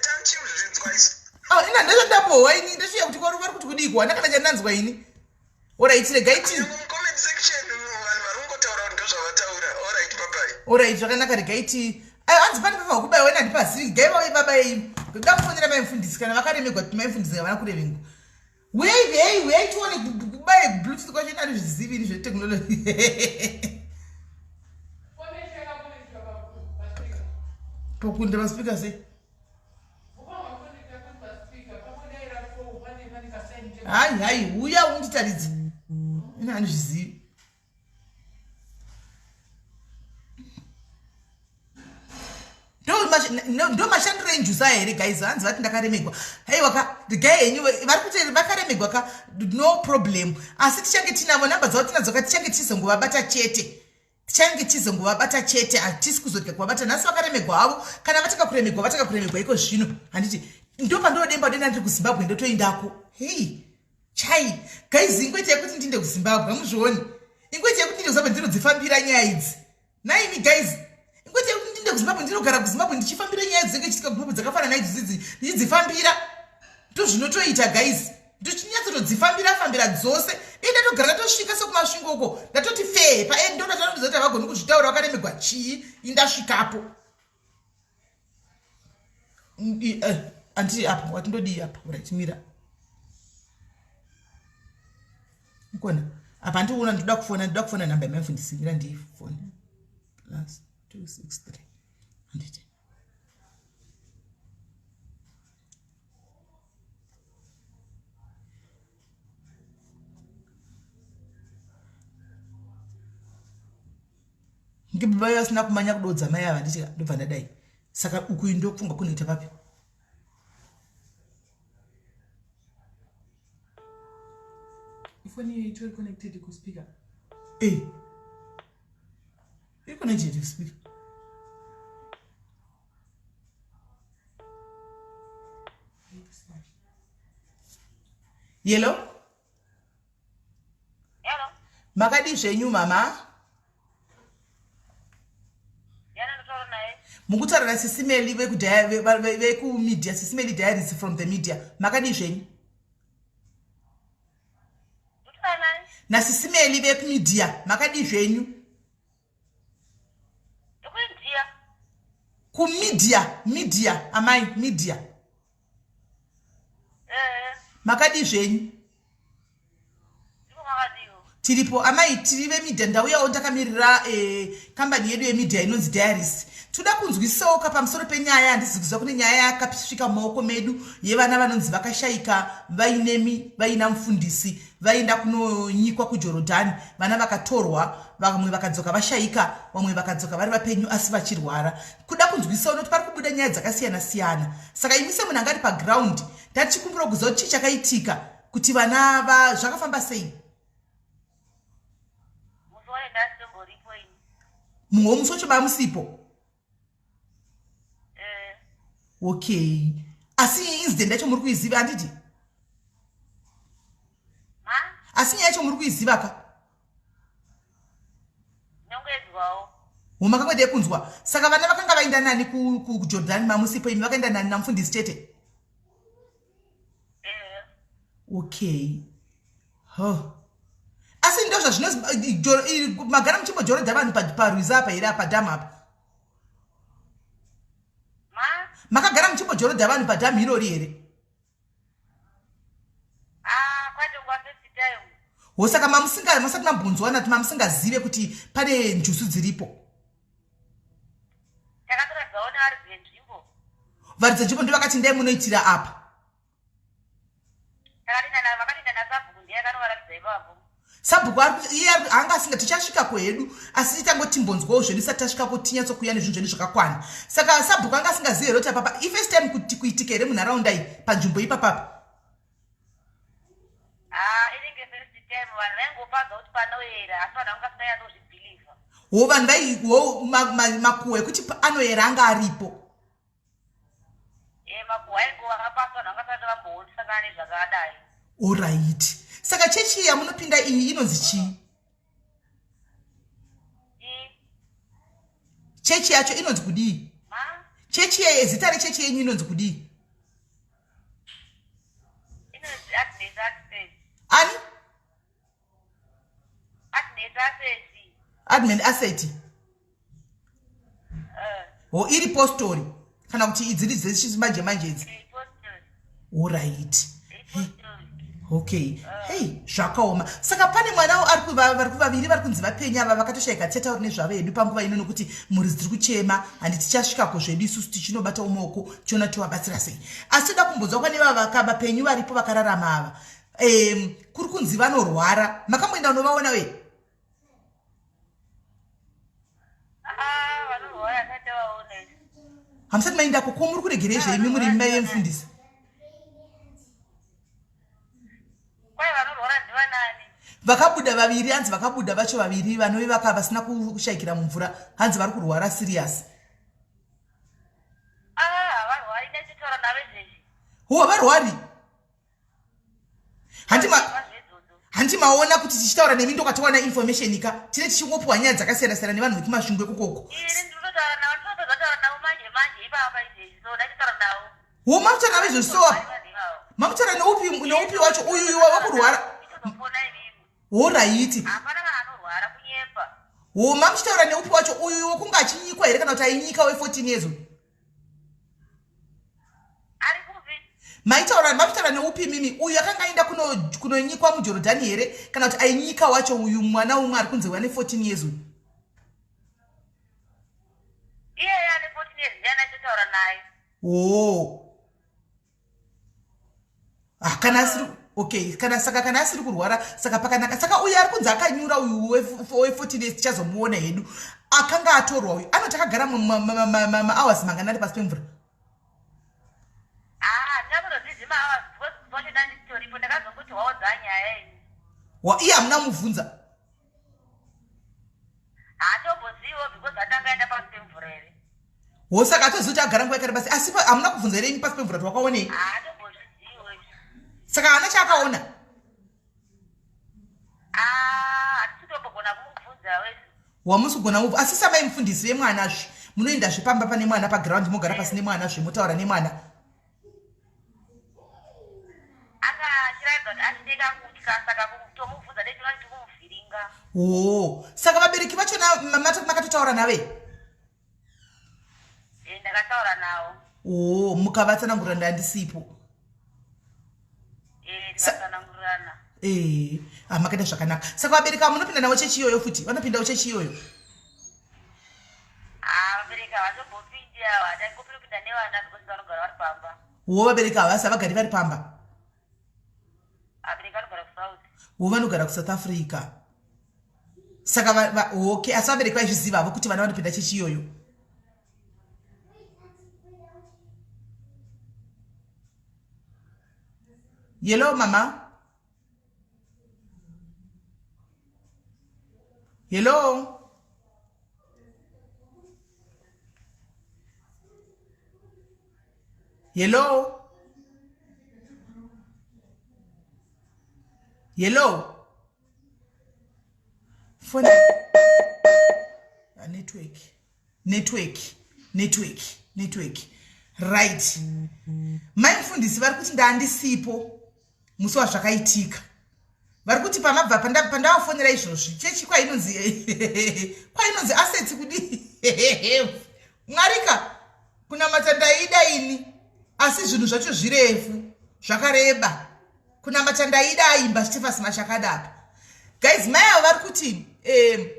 Tanchizvinzwa isi. Ah, ina ndazvandapohwa ini, ndasviya kuti vari kuti kudii kuwana kana chandanzwa ini. Alright, regai ti. Comment section vanhu vari kungotaura kuti ndozvavataura. Alright, bye bye. Alright, zvakanaka, regai ti. Ayo hanzi pane pava kubayiwa wena handipazivi. Gai vauye babayei. Ndoda kufonera mai mufundisi kana vakaremegwa kuti mai mufundisi havana kuremegwa. Uyai, uyai, uyai tione kubaye bluetooth kwacho ina zvizivi ini zvetechnology. Pokunda paspeaker sei? Hai, hai, uya unditaridze. Ina handizvizivi. Ndo mashandiro enjusa here guys? Hanzi vati ndakaremegwa. Haiwa ka, regai henyu, vari kuti vakaremegwa ka, no problem. Asi tichange tinavo namba dzavo tinadzo ka, tichange tichizongovabata chete. Tichange tichizongovabata chete, hatisi kuzorega kuvabata. Nhasi vakaremegwa havo, kana vatanga kuremegwa, vatanga kuremegwa iko zvino. Handiti ndo pandodemba dena ndiri kuZimbabwe ndotoindako. Hei, chai guys, ingoita yekuti ndinde kuZimbabwe, hamuzvioni? Ingoita yekuti ndinde kuZimbabwe ndinodzifambira nyaya idzi. Naimi guys, ingoita yekuti ndinde kuZimbabwe, ndinogara kuZimbabwe ndichifambira nyaya dzinenge chiitika kuZimbabwe dzakafanana naidzi dzidzi, ndichidzifambira. Ndozvinotoita guys, ndochinyatsotodzi fambira dzose. Dei ndatogara ndatosvika sekuMasvingo uko, ndatoti fee pae, ndoda tanoziva kuti havagoni kuzvitaura, vakaremegwa chii, indasvikapo. Anditi apa watindodii apa? Right, mira. Ukona apa ndikuona ndoda kufona, ndoda kufona nhamba yamaifundisi. Mira ndiyifone. Plus 263, handiti? Ngebaba vasina kumanya kudodza mai ava, nditi ndobva ndadai. Saka uku ndokufunga kunoita papi? Ifoni iyo itori connected kuspeaker. Eh. Iri connected kuspeaker. Yellow? Hello. Makadi zvenyu mama? Yana ndotaura naye. Mukutaura naSisimeli vekumedia, Sisimeli Diaries from the media. Makadi zvenyu? Ndotaura naye. NaSisimeli vekumedia, makadi zvenyu? Ekuindia. Kumedia, media, amai, media. Eh. Makadi zvenyu? Ndiko makadiwo. Tiripo amai, tiri vemedia. Ndauyawo ndakamirira kambani yedu yemedia inonzi Diaries. Toda kunzwisisawo ka pamusoro penyaya. Handizi kuziva kune nyaya yakasvika mumaoko medu yevana vanonzi vakashayika vainemi, vaina mufundisi, vaenda kunonyikwa kuJorodhani. Vana vakatorwa, vamwe vakadzoka vashayika, vamwe vakadzoka vari vapenyu asi vachirwara. Kuda kunzwisisawo nokuti pari kubuda nyaya dzakasiyana siyana. Saka imi semunhu anga ari paground, ndatichikumbira kuziva kuti chii chakaitika, kuti vana va zvakafamba sei? Musi wayo ndasitomboripo ini. Mumwe womusi wacho bamusipo? Eh. Okay, asi incident yacho muri kuiziva, handiti? Ma? Asi nyaya yacho muri kuiziva ka? Ndinongoedzwawo. Makangoita yekunzwa. Saka vana vakanga vaenda nani kuJordan mamusipo imi? Vakaenda nani, namufundisi chete? Eh. Okay, ho, asi ndo zvazvino magara muchimbojorodha vanhu parwizi apa here, apa dhamu apa? Ma? Makagara muchimbojorodha vanhu padhamu irori here? Ah, kwatongwa first time. Ho, saka mamusinga masati mambonzwa nati mamusingazive kuti pane njuzu dziripo? Takatoradzawo nevaridzi venzvimbo. Varidzi venzvimbo ndo vakati ndai munoitira apa? Vakatinda nasabhuku, ndiye akanovaratidza ipapo. Sabhuku iye anga asinga. Tichasvikako hedu, asi titangotimbonzwawo zvedu isati tasvikako, tinyatsokuya nezvinhu zvedu zvakakwana. Saka sabhuku anga asingazivi here kuti apapa ifirst time kuti kuitika here munharaunda iyi, panzvimbo ipapapa? Ah, inenge first time. Vanhu vaingopadza kuti panoyera, asi vanhu vanga vasinganyatsozvibhilivha. Ho, vanhu vaiho makuhwa ekuti anoyera anga aripo? E, makuhwa aingova pasi, vanhu vanga vasati vambosangana nezvakadai. Alright, saka chechi yamunopinda iyi inonzi chii? I? Chechi yacho inonzi kudii? Ma? Chechi zita rechechi yenyu inonzi kudii? Inonzi Agnes Access. Ani? Agnes Access. Admin Asset? Eh. Ho, iri postori kana kuti idziri dzechimanje manje idzi? Postori. Alright. Postori. Okay, hei, zvakaoma. Saka pane mwana ari vari kuvaviri vari kunzi vapenyu ava vakatoshayika. Tichataura nezvavo hedu panguva ino nokuti mhuri dziri kuchema, handi? Tichasvikako zvedu isusu, tichinobatawo maoko, tichiona tovabatsira sei. Asi toda kumbonzwa pane vava vapenyu varipo vakararama ava, kuri kunzi vanorwara. Makamboenda unovaona we? Ah, vanorwara asati vaona. Hamusati maendako? Ko muri kuregerei zveimi muri mai vemufundisi? Kwai vanorwara ndivanani? Vakabuda vaviri, hanzi vakabuda vacho vaviri vanove vaka vasina kushayikira mumvura, hanzi vari kurwara serious. Ah, havarwari, ndachitaura navo izvezvi. Ho, havarwari, handi? Vazvedzodzo. Handi maona kuti tichitaura nemi ndokatowana information ka? Tine tichingopiwa nyaya dzakasiyana siyana nevanhu vekuMasvingo ikokoko. Ini ndinototaura navo, ndinotozotaura navo manje manje ipapa izvezvi, so ndachitaura navo. Ho, mamutaura navo izvezvi? So Vanhu ivavo. Mamutaura neupi wacho, uyu wakurwara? Itozofona imimi. Alright. Hapana vanhu anorwara, kunyepa. Ho, mamuchitaura neupi wacho, uyu wokunge achinyikwa here kana kuti ainyika we14 years uyu? Ari kupi? Maitaura, mamuchitaura neupi mimi, uyu akanga aenda kunonyikwa muJorodhani here kana kuti ainyika wacho, uyu mwana umwe ari kunzi wane 14 years uyu? Iyeye ane 14 years ndiye anachitaura naye. Oh. Ah, kana asiri okay, kana saka kana asiri kurwara, saka pakanaka. Saka uyu ari kunzi akanyura uyu we14 years, tichazomuona hedu, akanga atorwa uyu, anoti akagara mahours mangani ari pasi pemvura? Ah, ndingakutozizi mahours because wacho ndanditoripo, ndakazongoti waodza nyaya iyi. Wa iye hamuna mubvunza? Haatomboziviwo because atanga aenda pasi pemvura here? Ho, saka atozivi kuti agara nguva yakareba sei, asi hamuna kubvunza here imi pasi pemvura kuti wakaonei? Haatombozviziviwo izvi. Saka haana chaakaona? Ah, hatisi kutombogona kumubvunza wese. Wamusi kugona mubvu, asi samai mufundisi vemwana zve, munoendazve pamba pane mwana paground, mogara pasi nemwana zve, motaura nemwana? Anga achiratidza kuti achine kakutya, saka tomubvunza nechona kuti kumuvhiringa. Oo, saka vabereki vachona makatotaura nave? Eh, ndakataura navo. Oo, mukavatsanangurira ndandisipo? Eh, tikatsanangurirana. Ee, ah, makaita zvakanaka. Saka vabereki avo munopinda navo chechi iyoyo futi? Vanopindawo chechi iyoyo? Ah, vabereki havatombopindi ava, taingopinda nevana because vanogara vari pamba. Wo vabereki havasi havagari vari pamba? Vabereki vanogara kuSouth. Wo vanogara kuSouth Africa. Saka va, va, okay, asi vabereki vaizviziva havo kuti vana vanopinda chechi iyoyo? Hello mama. Hello. Hello. Hello. Phone. Network. Network. Network. Network. Right. Mai mfundisi vari kuti ndandisipo musi wazvakaitika. Vari kuti pamabva pandavafonera izvozvi chechi kwainonzi kwainonzi assets kudii mwarika kunamata ndaida ini asi zvinhu zvacho zvirefu zvakareba kunamata ndaida aimba stefas machakadapa guys mai avo vari kuti eh,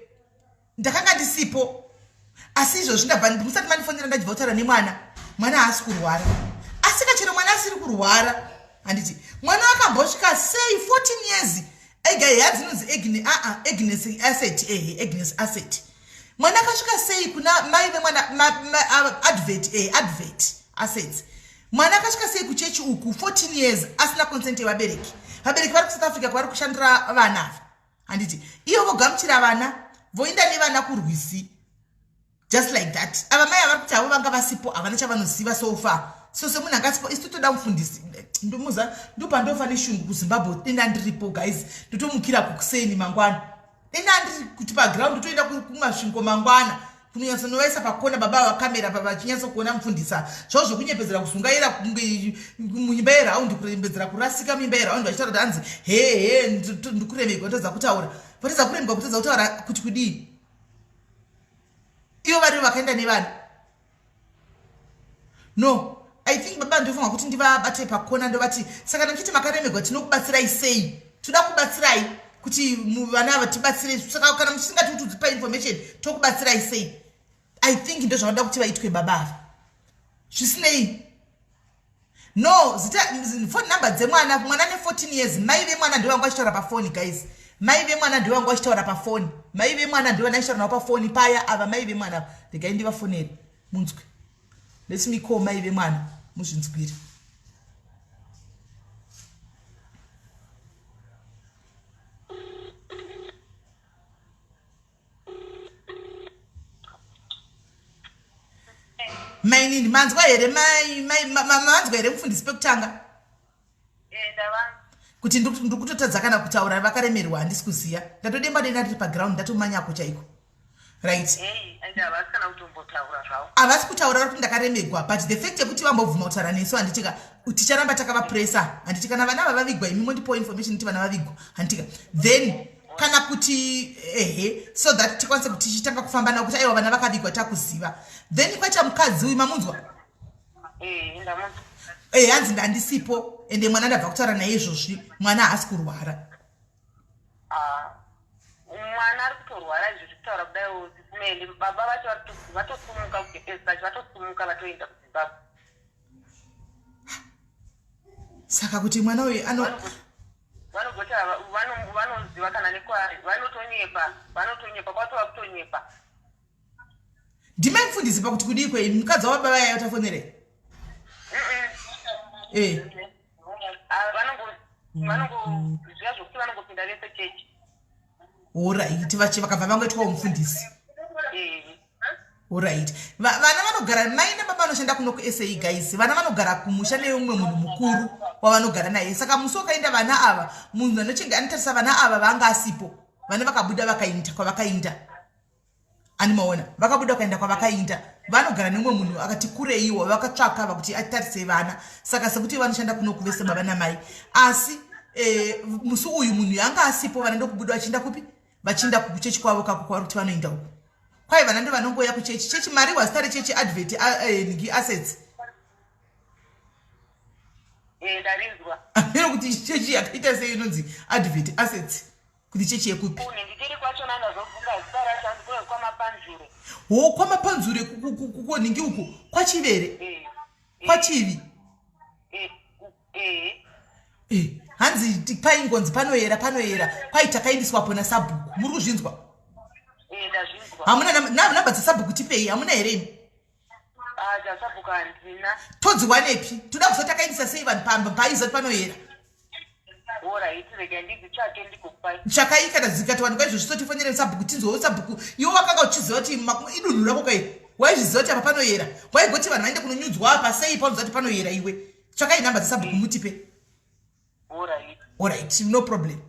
ndakanga ndisipo asi izvozvi ndabva musati mandifonera ndajibva kutaura nemwana mwana haasi kurwara asi kachero mwana asiri kurwara handiti mwana akambosvika sei 14 years ega heya dzinonzi agnes aa agnes asset ehe agnes asset mwana akasvika sei kuna mai vemwana advert ehe advert assets mwana akasvika sei kuchechi uku 14 years asina consent yevabereki vabereki vari kusouth africa kwavari kushandira vana ava handiti iyo vogamuchira vana voinda nevana kurwizi just like that ava mai avari kuti havo vanga vasipo havana chavanoziva so far so semunhu anga asipo isu totoda mufundisi ndomuza ndopandofa neshungu kuzimbabwe denda ndiripo guys ndotomukira kukuseni mangwana denda ndiri kuti paground toenda kumasvingo mangwana kunonyatsonovaisa pakona baba vakamera vachinyatso kuona mufundisa zvavo zvekunyepedzera kuzungaira kunge muimba yeraundi kurembedzera kurasika muimba yeraundi vachitaura kuti hanzi hehe ndikuremegwa kutadza kutaura vatadza kuremegwa kutadza kutaura kuti kudii ivo varivo vakaenda nevana no i think baba ndofunga kuti ndivabate pakona ndovati saka ndichiti makaremegwa tinokubatsirai sei toda kubatsirai kuti vana ava tibatsire saka kana muchisingati kuti udzipa information tokubatsirai sei i think ndozvavanoda kuti vaitwe baba ava zvisinei no zita phone number dzemwana mwana ne 14 years mai vemwana ndivo vanga vachitaura pafoni guys mai vemwana ndivo vanga vachitaura pafoni mai vemwana ndivo vana navo pafoni paya ava mai vemwana regai ndivafonere munzwe let me call mai vemwana muzvinzwire mainini manzwa here manzwa here mufundisi pekutanga eh, kuti ndikutotadza kana kutaura vakaremerwa handisi kuziva ndatodemba denda ndiri paground ndatomanyako chaiko right havasi kutaura vari kuti ndakaremegwa but the fact yekuti vambobvuma kutaura nesu handitika ticharamba takavapresa handiti kana vana vavavigwa imi mondipowo information kuti vana vavigwa handitika then kana kuti ehe so that tikwanise kuti tichitanga kufamba navo kuti aiwa vana vakavigwa takuziva then kwaita mukadzi uyu mamunzwa eh, eh, hanzi ndandisipo ende mwana ndabva kutaura naye izvozvi mwana haasi kurwara ah, mwana ari kutorwara izvo zvekutaura kudai sisimeli baba vacho vatosumuka kugepesi vacho vatosumuka vatoenda kuzimbabwe saka kuti mwana uyu ano vanogoti vanoziva kana nekwaari vanotonyepa vanotonyepa kwatova kutonyepa ndimai mufundisi pakuti kudii kwei mukadzi wababa vaya vatafonere eh. ah, vanongoziva zvokuti vanongopinda vese chechi Horaiti vachi vakabva vangoitwawo mufundisi. Eh. Horaiti vana vanogara mai nababa vanoshanda kuno kuSA guys vana vanogara kumusha neumwe munhu mukuru wavanogara naye saka musi wakaenda vana ava munhu anochenga anotarisa vana ava vanga asipo vana vakabuda vakainda kwavakainda ani maona vakabuda kuenda kwavakainda vanogara neumwe munhu akati kureiwo vakatsvaka vakuti atarise vana saka sekuti vanoshanda kuno kuvese baba namai asi e, musi uyu munhu yanga asipo vana ndokubuda vachienda kupi vachienda kuchechi kwavo kako kwavari kuti vanoenda uku kwai vana ndo vanongouya kuchechi chechi mari wazita rechechi advert eh, ngi assets Eh, ndarinzwa. Ameno kuti chechi yakaita sei inonzi Advert Assets kuti chechi yekupi? Kune ndichiri kwachona ndazobvunza zita racho hanzi kune kwamapanzure. Ho kwamapanzure kukonhingi uku kwachivere. Eh. Kwachivi. Eh. Eh. Eh, hanzi paingonzi panoyera panoyera kwai takaindiswapo nasabhuku muri kuzvinzwa? Eh, ndazvinzwa. Hamuna namba dzasabhuku tipei hamuna here imi? Ah, dzasabhuku handina. Todziwanepi? Toda kuziva takaindisa sei vanhu pamba paizati panoyera. Tsvakai kana dzikatowanikwa izvozvi totifonere sabhuku tinzwewo sabhuku iwe wakanga uchiziva kuti idunhu rako kai waizviziva kuti apa panoyera waigoti vanhu vaende kunonyudzwa apa sei paunoziva kuti panoyera iwe tsvakai nhamba dzasabhuku mutipe. Alright, no problem.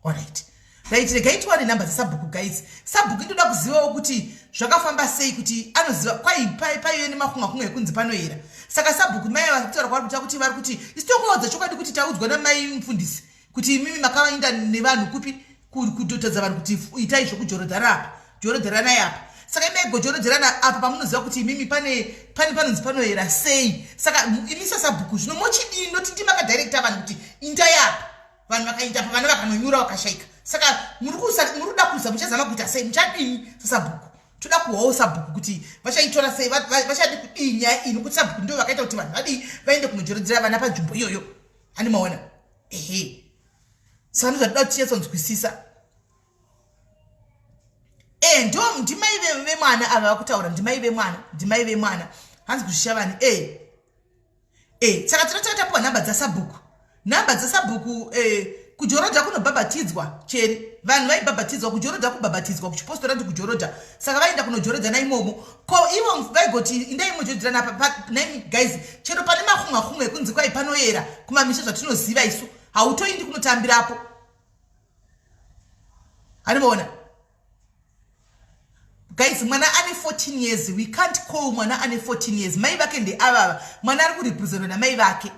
Alright. Right, regai tiwane nhamba dzasabhuku guys. Sabhuku ndoda kuzivawo kuti zvakafamba sei kuti anoziva kwai paive nemakunga kunga ekunzi panoyera. Saka sabhuku mai vari kutaura kwavari kuita kuti vari kuti isu tokuvaudza chokwadi kuti taudzwa namai mufundisi kuti imimi makavainda nevanhu kupi kutotadza vanhu kuti itai zvekujorodzana apa jorodzeranai apa saka imai gojorodzerana apa pamunoziva kuti imimi pane pane panonzi panoyera sei saka imi sasabhuku zvino mochidii noti ndimakadirekta vanhu kuti indai apa vanhu vakainda apa vana vakanonyura vakashaika saka muri kuda kuza muchazama kuita sei muchadini sasabhuku toda kuhwawo sabhuku kuti vachaitora sei vachadi kudii nyaya iyi nokuti sabhuku ndivo vakaita kuti vanhu vadii vaende kunojorodzera vana panzvimbo iyoyo ani maona ehe saka ndozvatinoda kuti tinyatsonzwisisa e ndo ndimai vemwana ava vakutaura ndimai vemwana ndimai vemwana hanzi kuzvishavani e e saka tinotanga tapiwa nhamba dzasabhuku nhamba dzasabhuku e kujorodha kunobhabhatidzwa cheri vanhu vaibhabhatidzwa kujorodha kubhabhatidzwa kuchipostora ndi kujorodha saka vaenda kunojorodhana imomo ko ivo vaigoti indai mojorodhana apa nai guys chero pane mahunga hunga ekunzi kwai panoyera kumamisha zvatinoziva isu hautoindi kunotambirapo Handimaona guys mwana ane 14 years we can't call mwana ane 14 years mai vake ndeavava mwana ari kurepresentwa namai vake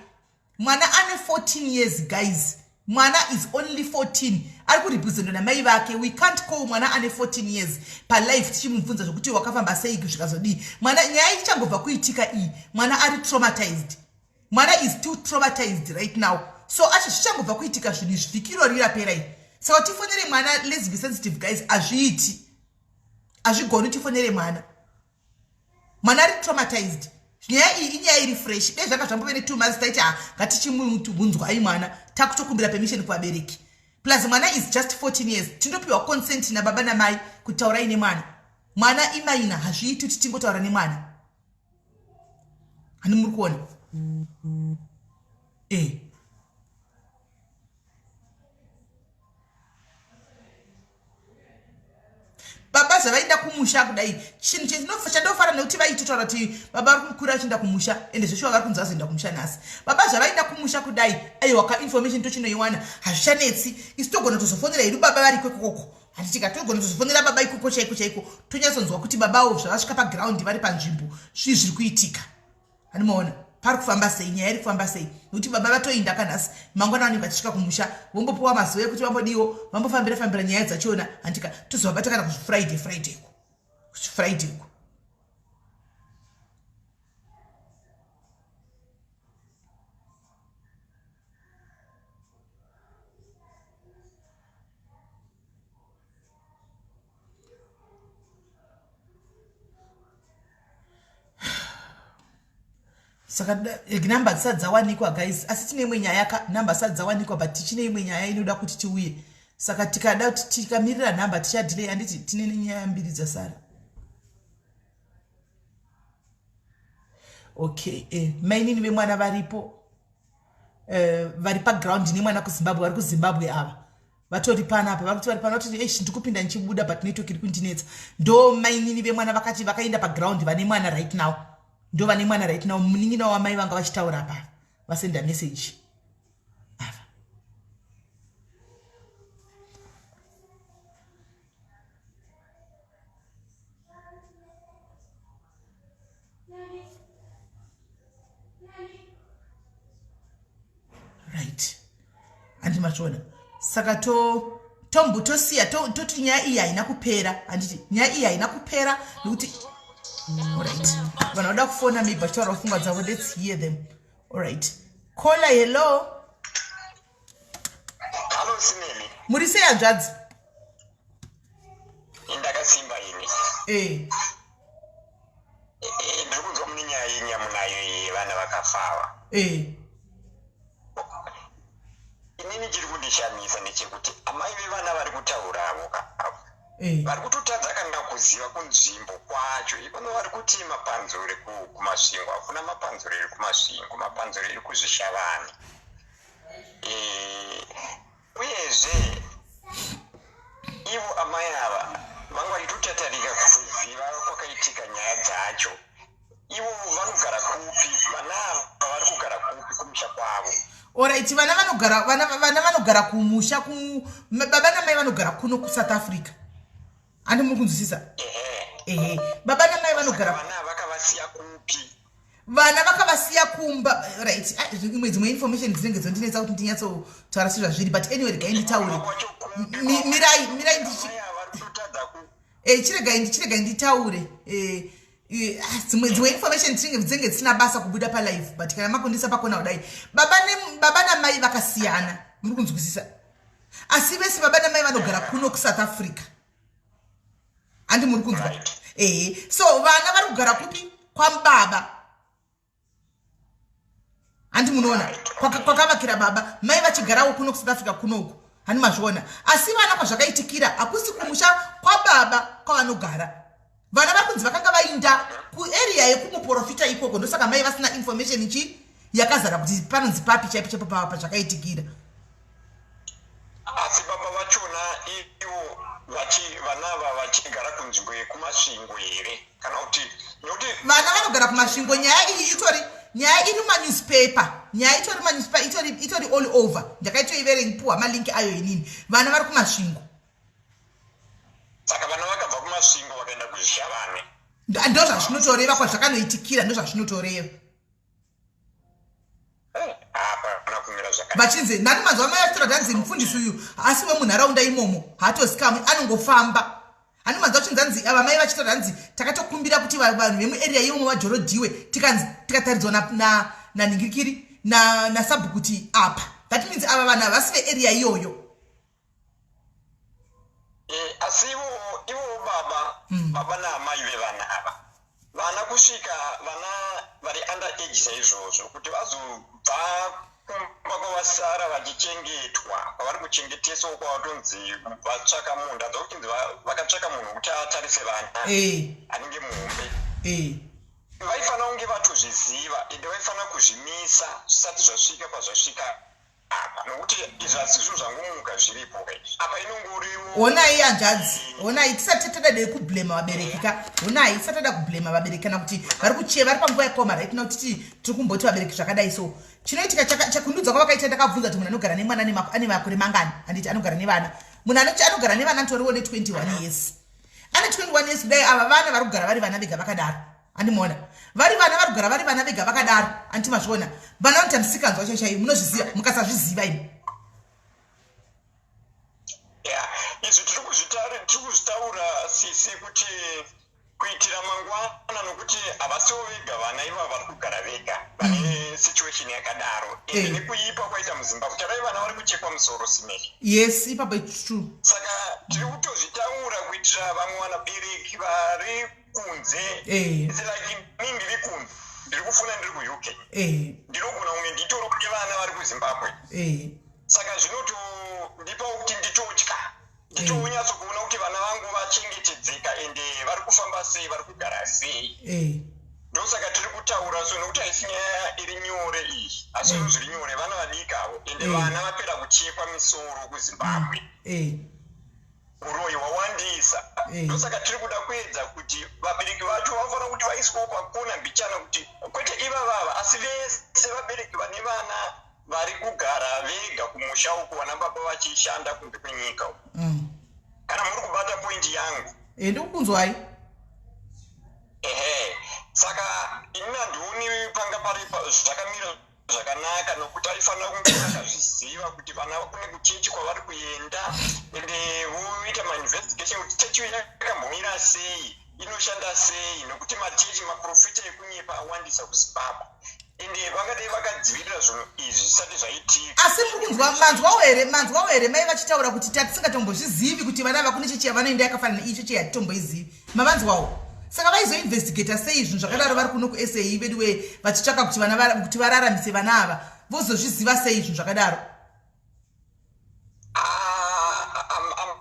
mwana ane 14 years guys mwana is only 14 ari kurepresentwa namai vake we can't call mwana ane 14 years palife tichimubvunza zvekuti wakafamba sei zvikazodii mwana nyaya ichangobva kuitika iyi mwana ari traumatized mwana is still traumatized right now so acho zvichangobva kuitika zvinhu izvi vhiki irori rapera iri saka tifonere mwana let's be sensitive guys hazviiti hazvigoni tifonere mwana mwana ari traumatized nyaya iyi inyaya iri fresh dai zvanga zvambove netwo months taiti ha ngatichimubvunzwai mwana takutokumbira permission kuvabereki plus mwana is just 14 years tindopiwa consent nababa namai kuti taurai nemwana mwana imaina hazviiti kuti tingotaura nemwana hani muri kuona e baba zvavaenda kumusha kudai chinhu chandofara nekuti vaitotaura kuti baba vari kukura vachienda kumusha ende zveshuwa vari kunzi vazoenda kumusha nhasi baba zvavaenda kumusha kudai aiwa ka information tochinoiwana hazvichanetsi isu togona tozofonera hedu baba variko ikokoko handiti ka togona tozofonera baba ikoko chaiko chaiko tonyatsonzwa kuti babawo zvavasvika paground vari panzvimbo zvii zviri kuitika handimaona pari kufamba sei nyaya iri kufamba sei nekuti baba vatoinda kanhasi mangwana vanenge vachisvika kumusha vombopiwa mazuva ekuti vambodiwo vambofambira fambira nyaya dzachona handika tozovabata kana kuzvifriday friday ko kuzvifriday ko saka eh, number dzisati dzawanikwa guys asi tine imwe nyaya ka number dzisati dzawanikwa but tichine imwe nyaya inoda kuti tiuye saka tikada kuti tikamirira number tichadelay handiti tine nenyaya mbiri dzasara okay eh, mainini vemwana varipo eh, vari paground nemwana kuzimbabwe vari kuzimbabwe ava vatori panapa vari kuti vari pano vatoti eish ndikupinda ndichibuda but network iri kundinetsa ndo mainini vemwana vakati vakaenda paground vane mwana right now ndo vane mwana right now munin'ina wamai vanga vachitaura apa vasenda message ava right handi machiona saka to tombotosiya toti nyaya iyi haina kupera handiti nyaya iyi haina kupera nekuti right vanhu vanoda kufona maybe vachitaura pfungwa dzavo let's hear them. Alright, caller, hello. Hallo Sineli. Muri sei, hanzvadzi? Ndakasimba ini. Ndiri kunzwa mune nyaya yenyamunayo yevana vakafawa. Inini chiri kundishamisa ndechekuti amai vevana vari kutauravo avo vari kutotadza kana kuziva kunzvimbo kwacho ikono. Vari kuti mapanzure kuMasvingo. Hakuna mapanzure iri kuMasvingo, mapanzure iri kuZvishavane. Uyezve ivo amai ava vanga vachitotatarika kuziva kwakaitika nyaya dzacho. Ivo vanogara kupi? Vana ava vari kugara kupi kumusha kwavo? Alright, vana vanogara, vana vanogara kumusha baba namai vanogara kuno kuSouth Africa, handi muri kunzwisisa? Ehe. Ehe, baba namai vanogara. Vana vakavasiya kupi? Vana vakavasiya kumba. Right. Ah, imwe dzimwe information dzinenge dzondinetsa kuti ndinyatsotaura sezvazviri, but anyway, regai nditaure. Kwacho kupi? Mirai, ndichi Amai ava vari kutotadza ku Chiregai nditaure. Dzimwe information dzinenge dzisina basa kubuda palive, but kana makundisa pakona kudai, baba namai vakasiyana, muri kunzwisisa? Asi vese baba namai vanogara kuno kuSouth Africa, handi muri kunzwa? Right. Ehe, so vana vari kugara kupi? Kwambaba, handi munoona? Kwakavakira baba, mai vachigarawo kuno kuSouth Africa kunoku, handi mazviona? Asi vana kwazvakaitikira hakusi kumusha kwababa kwavanogara. Vana vari kunzi vakanga vainda kuarea yekumuprofita ikoko, ndosaka mai vasina information ichi yakazara kuti panonzi papi chaipo chaipo pazvakaitikira. Asi baba vachona ivo vana ava vachigara kunzvimbo yekuMasvingo here, kana kuti nekuti Vana vanogara kuMasvingo. Nyaya iyi itori nyaya iri manewspaper, nyaya itori manewspaper, itori all over. Ndakaitoiverengipuwa malinki ayo inini. Vana vari kuMasvingo. Saka vana vakabva kuMasvingo vakaenda kuZvishavane? Ndo zvazvinotoreva, kwazvakanoitikira ndo zvazvinotoreva. Hapana kumira zvakanaka. Vachinzi nani mazuva mai achitora tanzi mufundisi uyu asi wemunharaunda imomo haatozikamwi, anongofamba. Hani manzwa chinzi anzi ava mai vachitora hanzi takatokumbira kuti vanhu vemuarea imomo vajorodhiwe, tikanzi tikataridzwa nanhingirikiri nasabhuku kuti apa. That means ava vanhu havasi vearea iyoyo. Asi ivo baba, baba naamai vevana ava, vana kusvika vana vari under age saizvozvo, kuti vazobva kumba kwavasara vachichengetwa, kwavari kuchengeteswa, kwavatonzi vatsvaka munhu, adza kuchinzi vakatsvaka munhu kuti atarise vana anenge muhombe, vaifanira kunge vatozviziva, ende vaifanira kuzvimisa zvisati zvasvika pazvasvika apa, nokuti izvi hasi zvinhu zvangomuka zviripo ka izvi. Apa inongoriwo Honai hanzvadzi, honai, tisati tada dei kublema vabereki ka. Honai, tisati tada kublema vabereki kana kuti vari kuche vari panguva yakaoma right now, titi tiri kumboti vabereki zvakadai. So chinoitika chakundudza kwavakaita, ndakabvunza kuti munhu anogara nemwana ane makore mangani? Handiti anogara nevana? Munhu anogara nevana anotoriwo ne21 years, ane 21 years kudai. Ava vana vari kugara vari vana vega vakadaro, handimuona? Vari vana vari kugara vari vana vega vakadaro, handiti mazviona? Vana vanoita musikanzwa chaichaiyo, munozviziva, mukasazviziva imi. Ya, izvi tiri kuzvitaura sisi kuti kuitira mangwana, nokuti havasiwo vega vana ivava vari kugara vega vane situation yakadaro, ende nekuipa kwaita muZimbabwe, tarai vana vari kuchekwa musoro, Simeli. Yes, ipapo it's true. Saka tiri kutozvitaura kuitira vamwe vanabereki vari kunze. It's like ini ndiri kunze, ndiri kufuna, ndiri kuUK, ndinogona kunge nditoriwo nevana vari kuZimbabwe. Saka zvinotondipawo kuti nditotya, nditonyatsokuona kuti vana vangu vachengetedzeka, ende vari kufamba sei, vari kugara sei. Ndosaka tiri kutaura so, nokuti haisi nyaya iri nyore iyi, asi zvinhu zviri nyore, vana vadikavo, ende vana vapera kuchekwa misoro kuZimbabwe. Uroyi hwawandisa. Ndosaka tiri kuda kuedza kuti vabereki vacho vanofanira kuti vaiswewo pakona mbichana, kuti kwete ivavava, asi vese vabereki vane vana vari kugara vega kumusha uku, vana baba vachishanda kunze kwenyika uku. Kana muri kubata poindi yangu. Ndikukunzwai. Ehe, saka ini handioni panga pari zvakamira zvakanaka, nokuti vaifanira kunge vakazviziva kuti vana kune kuchechi kwavari kuenda, ende voita mainvestigation kuti chechi iyo yakambomira sei, inoshanda sei, nokuti machechi, maprofita ekunyepa awandisa kuZimbabwe. Ende vangadai vakadzivirira zvinhu izvi zvisati zvaitika. Asi muri kunzwa manzwawo here manzwawo here mai vachitaura kuti tatisingatombozvizivi kuti vana ava kune chechi yavanoenda yakafanana neiyi chechi yatitomboizivi. Mavanzwawo? Saka vaizoinvestigata sei zvinhu zvakadaro vari kuno kuSA veduwee vachitsvaka kuti vana kuti vararamise vana ava vozozviziva sei zvinhu zvakadaro? Ah,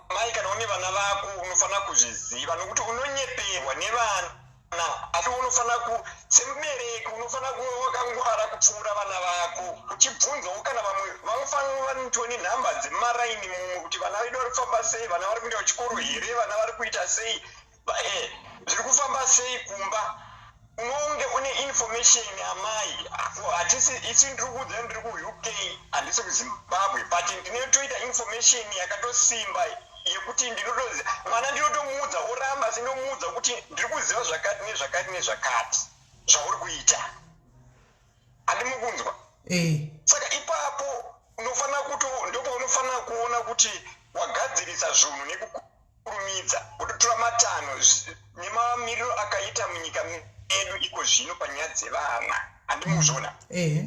amai kana une vana vako unofanira kuzviziva nokuti unonyeperwa nevana asi unofanira ku semubereki unofanira kuva wakangwara kupfuura vana vako uchibvunzawo kana vamwe vanofanira vanotoo nenhamba dzemaraini mumwe kuti vana vedu vari kufamba sei vana vari kuenda kuchikoro here vana vari kuita sei Eh, zviri kufamba sei kumba unonge une information amai hatisi isi ndiri kuudza ndiri kuuk handisi kuzimbabwe but ndinotoita information yakatosimba yekuti ndinotoziva mwana ndinotomuudza oramba asi ndomuudza kuti ndiri kuziva zvakati nezvakati nezvakati zvauri kuita handimukunzwa eh. Saka ipapo unofanira kuto ndopaunofanira kuona kuti wagadzirisa zvunhu nekukurumidza wototora matanho nemamiriro akaita munyika medu iko zvino panyaya dzevana handimuzvona eh.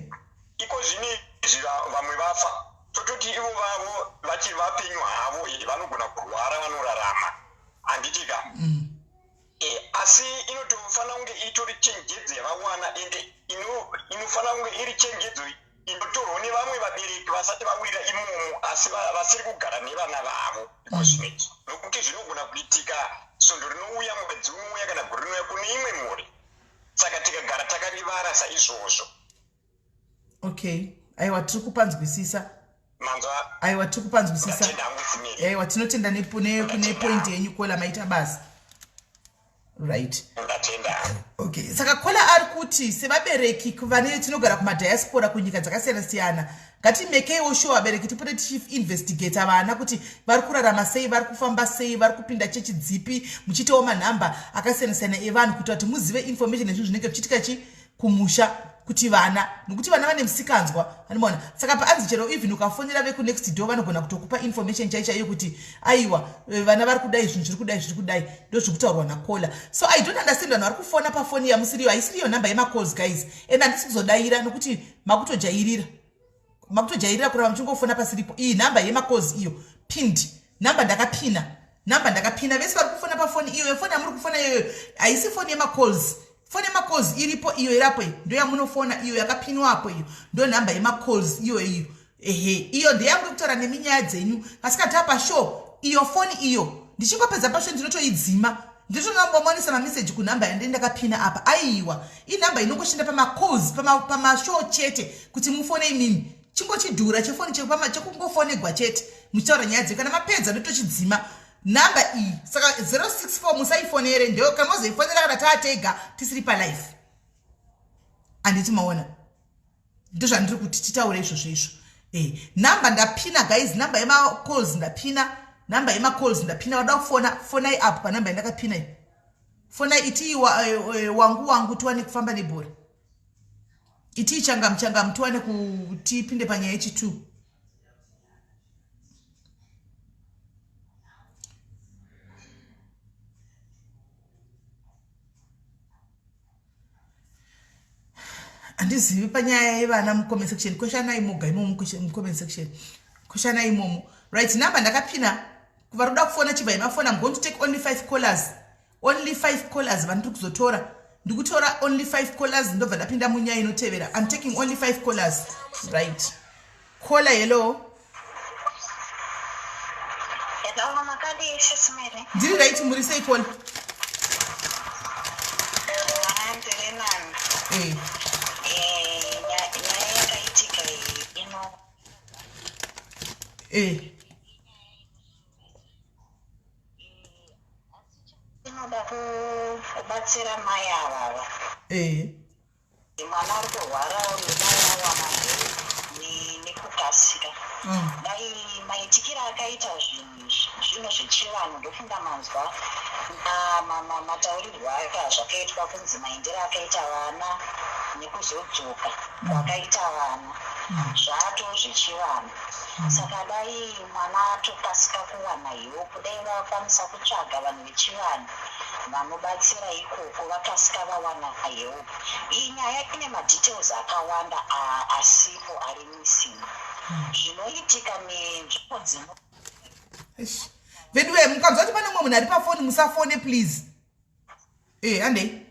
Iko zvino izvi vamwe vafa tototi ivo vavo vachiri vapenyu havo vanogona kurwara vanorarama handiti ka mm. Eh, asi inotofanira kunge itori chenjedzo yavawana ende inofanira kunge iri chenjedzo inotorwa nevamwe vabereki vasati vawira imomo asi vasiri kugara nevana vavo ikozvino izvi nokuti zvinogona kuitika svondo rinouya mwedzi unouya kana gore rinouya kune imwe mhuri saka tikagara takarivara saizvozvo. Okay, aiwa tiri kupanzwisisa. Manzwa? Aiwa tiri kupanzwisisa. Aiwa tinotenda nepoint yenyu kola maita basa. Right. Ndatenda. Okay, saka kola ari kuti sevabereki vane tinogara kumadiaspora kunyika dzakasiyana siyana ngatimekeiwo sure vabereki tipote tichiinvestigata vana kuti vari kurarama sei vari kufamba sei vari kupinda chechi dzipi muchiitawo manhamba akasiyana siyana evanhu kuitira kuti muzive information nezvinhu zvinenge zvichiitika chi kumusha kuti vana nokuti vana vane musikanzwa anomaona saka paanzi chero even ukafonera vekunext door vanogona kutokupa information chai chaiyo kuti aiwa eh, vana vari kudai zvinhu zviri kudai zviri kudai ndo zviri kutaurwa nakola so i don't understand vanhu vari kufona pafoni yamusiriyo haisiriyo number yemacalls guys and handisi kuzodaira nokuti makutojairira makutojairira kuramba muchingofona pasiripo iyi nhamba yemacalls iyo pinned nhamba ndakapina nhamba ndakapina vese vari kufona pafoni iyoyo foni yamuri kufona iyoyo haisi foni yemacalls foni yemacalls iripo iyo irapo iyo ndoyamunofona iyo yakapinwapo iyo ndo nhamba yemacalls iyo iyo ehe iyo ndeyangu yekutaura nemi nyaya dzenyu asi kana tava pashow iyo foni iyo ndichingopedza pashow ndinotoidzima ndinotonombomonesa mameseji kunhamba yandee ndakapina apa aiwa inhamba inongoshanda pamacalls pamashow chete kuti mufone imimi chingochidhura chefoni chekungofonegwa chete muchitaura nyaya dzenyu kana mapedza ndotochidzima nhamba iyi saka 064 musaifonere ndeyo kana mozoifonera kana taatega tisiri palife handiti maona ndozvandiri kuti titaure izvozvo izvo eh, number ndapina guys number yemacalls ndapina number yemacalls ndapina vada kufona fonai apo panumber yandakapina iyi fonai itii wa, eh, eh, wangu wangu tiwane kufamba nebhora itii changamu changamu tiwane kutipinde panyaya yechi2 handizivi panyaya yevana mucomment section kweshanai moga imomo mucomment section kweshanai imomo right number ndakapina vari kuda kufona chibva yemafona I'm going to take only five callers only five callers vandiri kuzotora ndikutora only five callers ndobva ndapinda munyaya inotevera I'm taking only five callers right caller hello Hello, makadii sis Mary? Ndiri right muri sei caller? Ah, ndiri nani. Eh. Eh, nyaya yakaitika iyi ino Eh. inoda kubatsira mai avava. Eh. Mwana ari kurwarawo dai awana nekukasika. Mm. Dai maitikiro akaita zvinhu zvino zvechivanhu ndofunga manzwa mataurirwo ake azvakaitwa kunzi maendero akaita vana nekuzodzoka mm. kwakaita vana mm. zvato zvechivanhu saka dai mwana atokasika kuwana help dai vakwanisa kutsvaga vanhu vechivanhu Vanobatsira ikoko vakasika vawana help. Iyi nyaya ine madetails akawanda asipo ari missing. Zvinoitika nenzvimbo dzino Eish. Veduwe, mukanzwa kuti pane mumwe munhu ari pafoni, musafone please. Handei.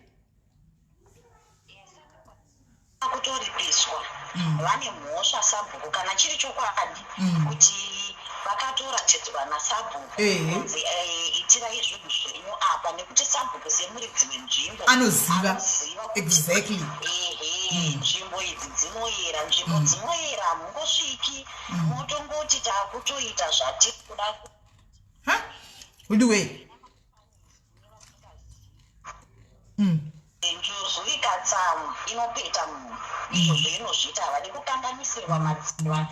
Kutoripiswa vane mhosva sabhuku kana chiri chokwadi kuti vakatoratidzwa nasabhuku kunzi itirai zvinhu zvenyu apa, nekuti sabhuku semuridzi wenzvimbo Anoziva. Anoziva kuti ehe, nzvimbo idzi dzinoyera, nzvimbo dzinoyera hamungosviki motongoti takutoita zvatiri kuda. Ha, veduwe. Njuzu ikatsamwa inopeta munhu, izvozvo inozviita. Havadi kukanganisirwa madziva.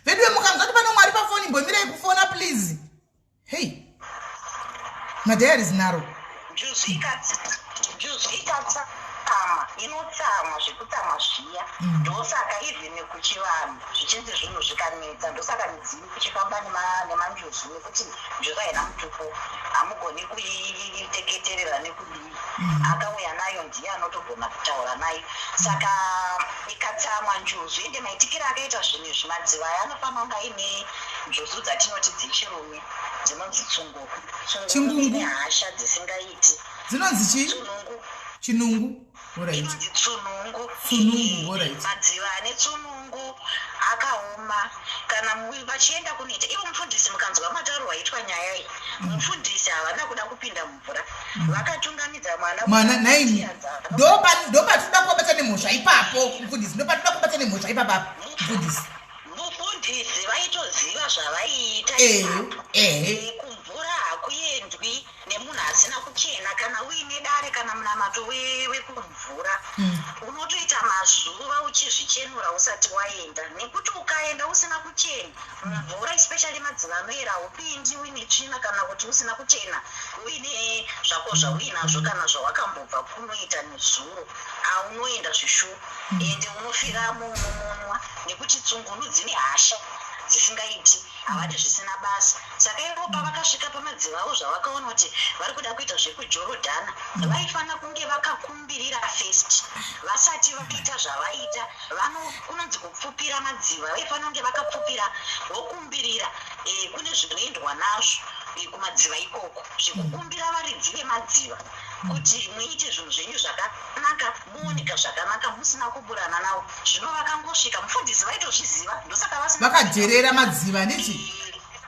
Veduwe, mukanzwa kuti pane umwe ari pafoni, mbomirai kufona please. Hey, madiaries naro. Njuzu ikatsamwa inotsamwa zvekutsamwa zviya. Ndosaka even kuchivanhu zvichinzi zvinhu zvikanetsa, ndosaka midzimu ichifamba nemanjuzu, nekuti njuzu haina mutupo, hamugoni kuiteketerera nekudii. Akauya nayo ndiye anotogona kutaura nayo. Saka ikatsamwa njuzu, ende maitikiro akaita zvinhu izvi, madziva aya anofanira kunge aine njuzu dzatinoti dzechirume dzinonzi tsunguku. Tsungungu. Chingungu. Dzine hasha dzisingaiti. Dzinonzi chii? Tsunungu. Chinungu, alright. Inonzi tsunungu. Tsunungu, alright. Madziva ane tsunungu akaoma. Kana vachienda kunoita ivo mufundisi, mukanzwa matauro aitwa nyaya iyi, mufundisi havana kuda kupinda mumvura, vakatungamidza mwana. Mwana naini. Kusiya Ndopatinoda kubata nemhosva ipapo, mufundisi. Ndopatinoda kubata nemhosva ipapapo, mufundisi. Mufundisi vaitoziva zvavaiita ipapo. Kumvura hakuendwi nemunhu asina kuchena. Kana uine dare kana munamato wekumvura, unotoita mazuva uchizvichenura usati waenda, nekuti ukaenda usina kuchena mumvura, especially madziva anoera, haupindi uine tsvina kana kuti usina kuchena, uine zvako zvauinazvo kana zvawakambobva kunoita nezuro. Aunoenda zvishuwa, ende unofira mumunwa, nekuti tsungunu dzine hasha dzisingaiti, havadi zvisina basa. Saka ivo pavakasvika pamadziva avo, zvavakaona kuti vari kuda kuita zvekujorodhana, vaifanira kunge vakakumbirira first vasati vaita zvavaita. Vano kunonzi kupfupira madziva, vaifanira kunge vakapfupira vokumbirira. Kune zvinoendwa nazvo kumadziva ikoko, zvekukumbira varidzi vemadziva kuti muite zvinhu zvenyu zvakanaka, muoneka zvakanaka, musina kuburana navo. Zvino vakangosvika, mufundisi vaitozviziva, ndosaka vasina Vakadherera madziva ndichi.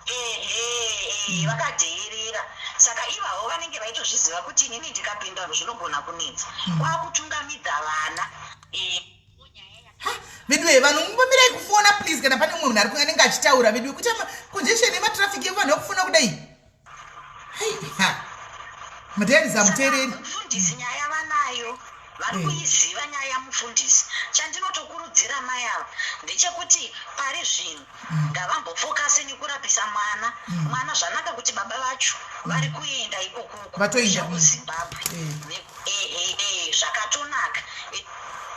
Ehe, vakadheerera. Saka ivavo vanenge vaitozviziva kuti inini ndikapinda zvinogona kunetsa, kwakutungamidza vana. Ha, veduwe, vanhu mumbomirai kufona please. Kana pane mumwe munhu ari anenge achitaura, veduwe, kuita congestion yematraffic yevanhu vakufona kudai. Hei, ha, madiaries amuteereri. Mufundisi nyaya vanayo, vari kuiziva nyaya yamufundisi. Chandinotokurudzira mai ava ndechekuti pari zvino ngavambofokase nekurapisa mwana. Mwana zvanaka kuti baba vacho vari kuenda ikokoko Vatoenda, kuZimbabwe. Zvakatonaka,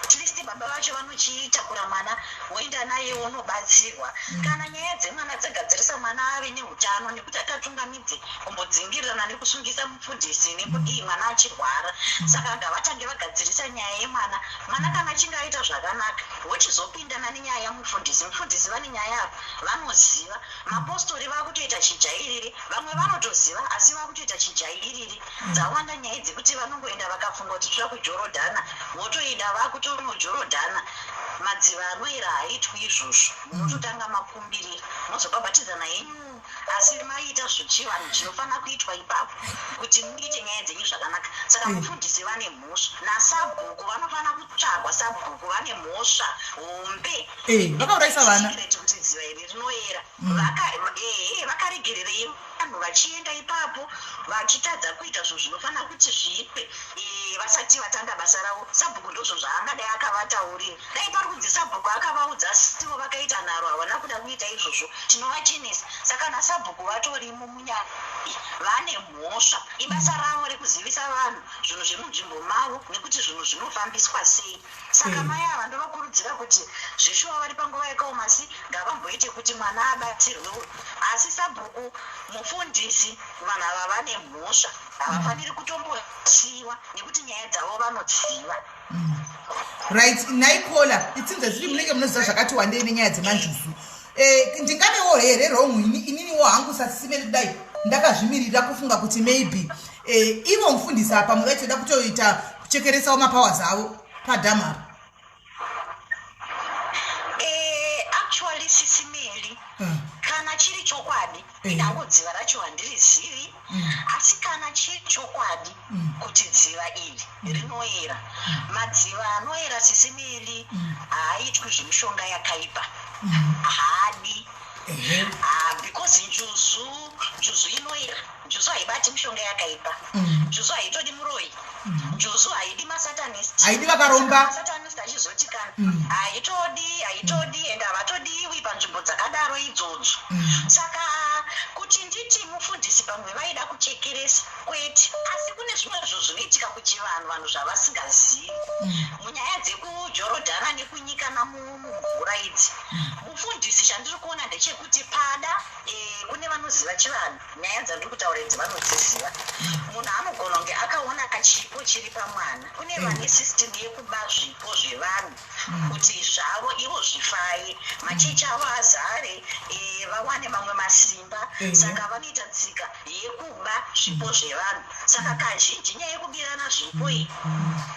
at least baba vacho vanochitakura mwana voenda naye wonobatsirwa. Kana nyaya dzemwana dzagadzirisa, mwana ave neutano, nekuti atatungamidze kumbodzingirirana nekusungisa mufundisi nekudii mwana achirwara. Saka ngavatange vagadzirisa nyaya yemwana. Mwana kana achinge aita zvakanaka, vochizopindana nenyaya yamufundisi. Mufundisi vane nyaya apa, vanoziva. Mapostori vakutoita chijairiri, vamwe vanotoziva asi vakutoita chijairiri. Dzawanda nyaya dzekuti vanongoenda vakafunga kuti toda kujorodhana, votoenda vakutonojorodhana. Madziva anoera haitwi izvozvo. Munototanga makumbirira, mozobhabhatidzana henyu, asi maita zvechivanhu chinofanira kuitwa ipapo kuti muite nyaya dzenyu zvakanaka. Saka mufundisi vane mhosva, nasabhuku vanofanira kutsvagwa. Sabhuku vane mhosva hombe. Vakaurayisa vana. Secret kuti dziva iri rinoera. Ehe, vakaregererei vanhu vachienda ipapo vachitadza kuita zvinhu zvinofanira kuti zviitwe vasati vatanga basa ravo? Sabhuku ndozvo zvaangadai akavataurira. Dai pari kunzi sabhuku akavaudza, sivo vakaita nharo, havana kuda kuita izvozvo, tinovachenesa. Saka nasabhuku vatorimo munyaya, vane mhosva, ibasa ravo. rekuzivisa vanhu zvinhu zvemunzvimbo mavo nekuti zvinhu zvinofambiswa sei. Saka mai ava ndovakurudzira kuti zveshuwa vari panguva yakaoma asi ngavamboite kuti mwana abatsirwe uyu. Asi sabhuku, mufundisi, vanhu ava vane mhosva havafaniri kutombosiiwa nekuti nyaya dzavo vanodziziva. Right, nhai caller, it seems as if munenge munoziva zvakati wandei nenyaya dzemanjuzu. Ndingavewo here wrong ininiwo hangu sasimene kudai ndakazvimirira kufunga kuti maybe ivo mufundisi apa pamwe vaitoda kutoita kuchekeresawo mapowers avo padhamu apa? Actually sisimeli, kana chiri chokwadi, inhango dziva racho handirizivi, asi kana chiri chokwadi kuti dziva iri rinoera, madziva anoera sisimeli haaitwi zvemishonga yakaipa, haadi. Because njuzu inoera, njuzu haibati mishonga yakaipa, njuzu haitodi muroyi, njuzu haidi masatanist. Haidi vakaromba. Masatanist achizoti kana haitodi, and havatodiwi panzvimbo dzakadaro idzodzo. Saka kuti nditi mufundisi pamwe vaida kuchekeresa, kwete. Asi kune zvimwe zvinhu zvinoitika kuchivanhu vanhu zvavasingazivi munyaya dzekujorodhana nekunyikana mumvura idzi. Mufundisi, chandiri kuona ndechekuti pada kune vanoziva chivanhu, nyaya dzandiri kutaura idzi vanodziziva. Munhu anogona kunge akaona kachipo chiri pamwana. Kune vane system yekuba zvipo zvevanhu kuti zvavo ivo zvifaye, machechi avo azare, vawane mamwe masimba. Saka vanoita tsika yekuba zvipo zvevanhu. Saka kazhinji nyaya yekubirana zvipo iyi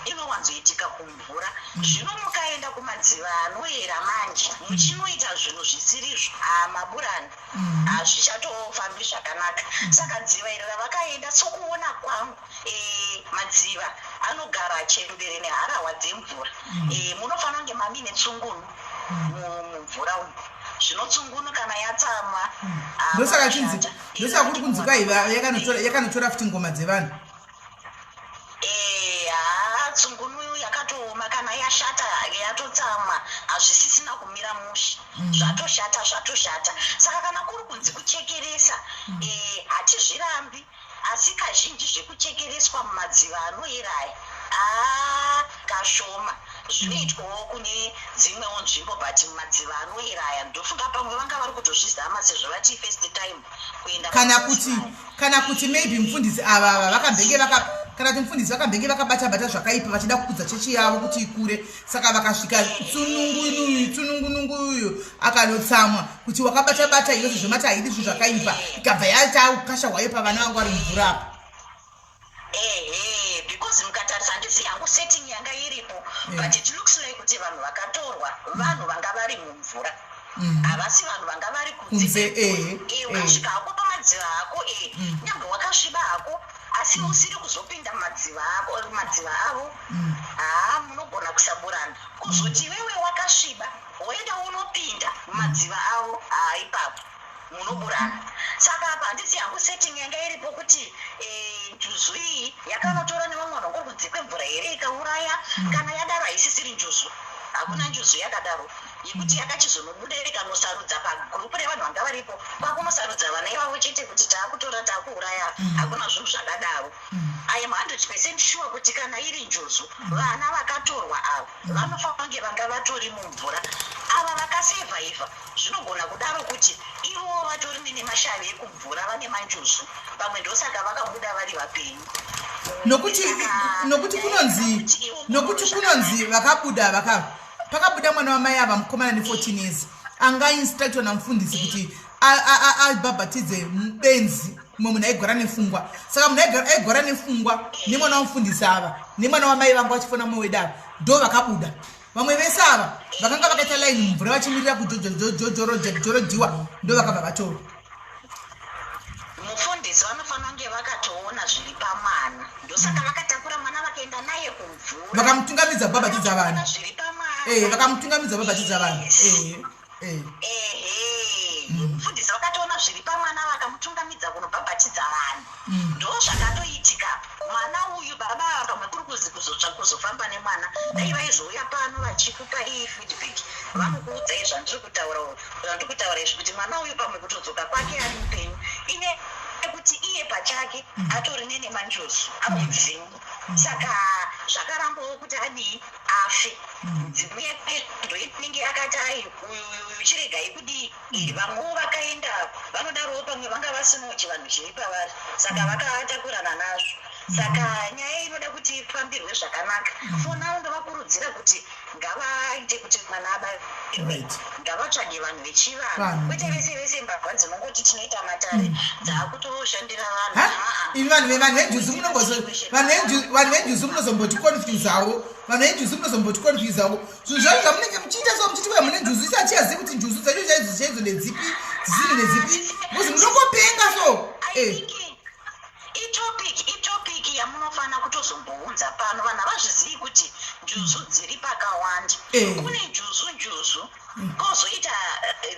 inowanzoitika kumvura. Zvino mukaenda kumadziva anoera manje muchinoita zvinhu zvisirizvo, hamaburani, hazvichatofambi zvakanaka. Saka dziva iri ravakaenda, sokuona kwangu, madziva anogara chembere neharahwa dzemvura. Munofanira kunge mamine tsungunu mumvura umu. Zvino tsungunu kana yatsamwa, Ndosaka chinzi, ndosaka kuri kunzi kwai yakanotora futi ngoma dzevanhu. Haa, tsungunu yakatooma, kana yashata yatotsamwa hazvisisina kumira mushe, zvatoshata, zvatoshata. Saka kana kuri kunzi kuchekeresa, hatizvirambi, asi kazhinji zvekuchekereswa mumadziva anoera aya aa kashoma. Zvinoitwawo kune dzimwewo nzvimbo, but mumadziva anoera aya ndofunga pamwe vanga vari kutozvizama sezvo vati first time kuenda Kana pamadziva kuti aya. Kana kuti maybe mufundisi ava vakambenge vaka kana kuti mufundisi vakambenge vakabata bata zvakaipa vachida kukudza chechi yavo kuti ikure, saka vakasvika tsunungunungu uyu akanotsamwa kuti wakabata bata iyo sezvo mati haidi zvinhu zvakaipa, ikabva yaita ukasha hwayo pavana vangu vari mumvura apa. Ehe, because mukatarisa, handizivi hangu setting yanga iripo, but it looks like kuti vanhu vakatorwa vanhu vanga vari mumvura, havasi vanhu vanga vari kunze. Kunze. Ukasvika hako pamadziva ako, nyange wakasviba hako asi usiri kuzopinda mumadziva ako, madziva avo, haa, munogona kusaburana. Kuzoti iwewe wakasviba woenda unopinda mumadziva avo, haa, ipapo munoburana. Saka apa handisi hangu setting yanga iripo kuti njuzu iyi yakanotora nevamwe vanhu vangori kunze kwemvura here ikauraya. Kana yadaro haisisiri njuzu. Hakuna njuzu yakadaro yekuti yakachizonobuda ikanosarudza pagurupu revanhu vanga varipo, kwakunosarudza vana ivavo chete kuti taakutora, taakuuraya. Hakuna zvinhu zvakadaro. I am 100% sure kuti kana iri njuzu, vana vakatorwa ava vanofanira kunge vanga vatori mumvura. Ava vakasurviva, zvinogona kudaro kuti ivowo vatori nemashavi ekumvura, vane manjuzu pamwe, ndosaka vakabuda vari vapenyu. Nokuti nokuti kunonzi vakabuda pakabuda mwana wamai ava mukomana ne14 years anga instructwa namufundisi kuti abhabhatidze benzi mumwe munhu aigwara nefungwa. Saka munhu aigwara nefungwa nemwana wamufundisi ava nemwana wamai vangu vachifona mumwe wedu ava ndo vakabuda. Vamwe vese ava vakanga vakaita laini mumvura vachimirira kujojorodiwa ndo vakabva vatorwa. Mufundisi vanofanira kunge vakatoona zviri pamwana, ndosaka vakatakura mwana vakaenda naye kumvura. Vakamutungamidza kubhabhatidza vanhu. Zviri pamwana. Vakamutungamidza kubhabhatidza vanhu. Ehe, mufundisi vakatoona zviri pamwana vakamutungamidza kunobhabhatidza vanhu. Ndo zvakatoitika. Mwana uyu, baba ava pamwe kuri kuzi kuzotsva kuzofamba nemwana, dai vaizouya pano vachikupa iyi feedback, vanokuudzai zvandiri kutaura izvi kuti mwana uyu pamwe kutodzoka kwake ari mupenyu ine yekuti yekuti iye pachake atori nenemanjuzu amudzimu. Saka zvakarambawo kuti adii, afe. Mudzimu yake ndoinenge yakati, ai, uyu uyu chiregai kudii. Vamwewo vakaenda vanodarowo, pamwe vanga vasinawo chivanhu chiri pavari, saka vakatakurana nazvo. Saka nyaya inoda kuti ifambirwe zvakanaka. For now ndovakurudzira kuti ngavaite kuti mwana abairwe. Ngavatsvage vanhu vechivanhu, kwete vese vese mbavha dzinongoti tinoita matare, dzaakutoshandira vanhu. Ha? Aa. Imi vanhu venjuzu munongozo, vanhu venjuzu munozomboticonfusawo. Vanhu venjuzu munozomboticonfusawo. Zvinhu zvacho zvamunenge muchiita so, muchiti uya mune njuzu, isi hatichazivi kuti njuzu dzacho chaidzo chaidzo ndedzipi, dzisiri ndedzipi, because munongopenga so. I think itopic yamunofanira kutozombounza pano. Vanhu havazvizivi kuti njuzu dziri pakawanda. Kune njuzu njuzu, kwozoita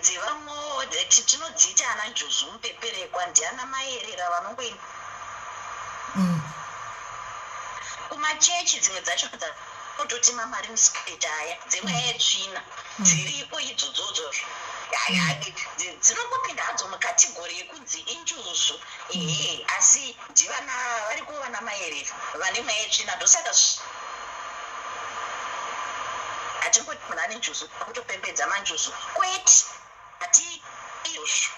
dzevamwewo tinodziita ana njuzu mupeperekwa, ndiana mayerera vanongoenda kumachechi. Dzimwe dzacho dzanototi mamarine spirit aya, dzemweya yetsvina dziriko idzodzodzo. Dzinongopinda hadzo mucategory yekunzi injuzu, ehe, asi ndivana variko vana mayerera vane mweya yetsvina. Ndosaka hatingoti munhu ane njuzu kutopembedza manjuzu, kwete. Hati izvo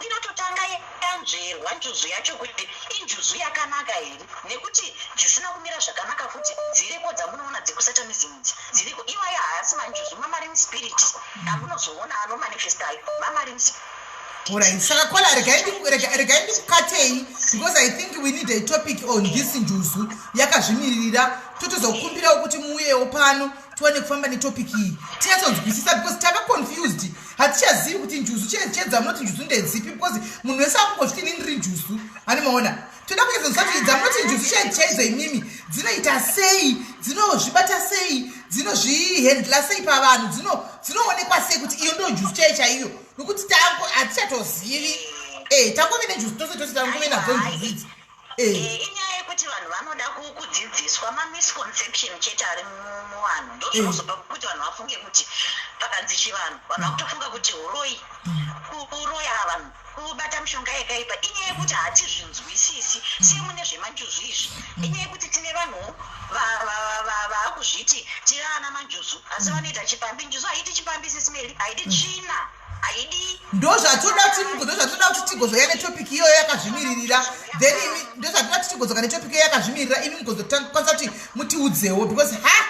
inototanga yanzverwa njuzu yacho kuti injuzu yakanaka here, nekuti dzisina kumira zvakanaka futi dziriko, dzamunoona dzekusatanism idzi dziriko. Iwaya haasi manjuzu, mamarine spirit amunozoona anomanifestayo mamarine. Alright, saka caller, regai ndikukatei because I think we need a topic on this njuzu yakazvimiririra. Totozokumbirawo kuti muuyewo pano tiwane kufamba netopic iyi, tinyatsonzwisisa, because tava confused, hatichazivi kuti njuzu chedza munoti njuzu ndedzipi, because munhu wese akungozviti ini ndiri njuzu. Hani maona, toda kunyatsonzwa kuti dzamunoti njuzu chaidzo imimi dzinoita sei, dzinozvibata sei, dzinozvihandla sei pavanhu, dzinoonekwa sei kuti iyo ndo njuzu chaiyo chaiyo, nokuti tango hatichatozivi. Tangove nenjuzu tose tose, tangove nadzo njuzu idzi. Inyaya yekuti vanhu vanoda kudzidziswa. Mamisconception chete ari muvanhu ndo zvinozopa kuti vanhu vafunge kuti pakanzi chivanhu, vanhu vakutofunga kuti uroi, kuroya vanhu, kubata mishonga yakaipa. Inyaya yekuti hatizvinzwisisi. Semune zvemanjuzu izvi, inyaya yekuti tine vanhu vaakuzviti tiri ana manjuzu, asi vanoita chipambi. Njuzu haidi chipambi, Sis Melly, haidi tsvina, haidi. Ndo zvatoda kuti tigozouya netopic iyoyo yakazvimiririra. Then imi, ndo zvatoda kuti tigodzoka netopic iyoyo yakazvimiririra, imi mugozokwanisa kuti mutiudzewo, because ha,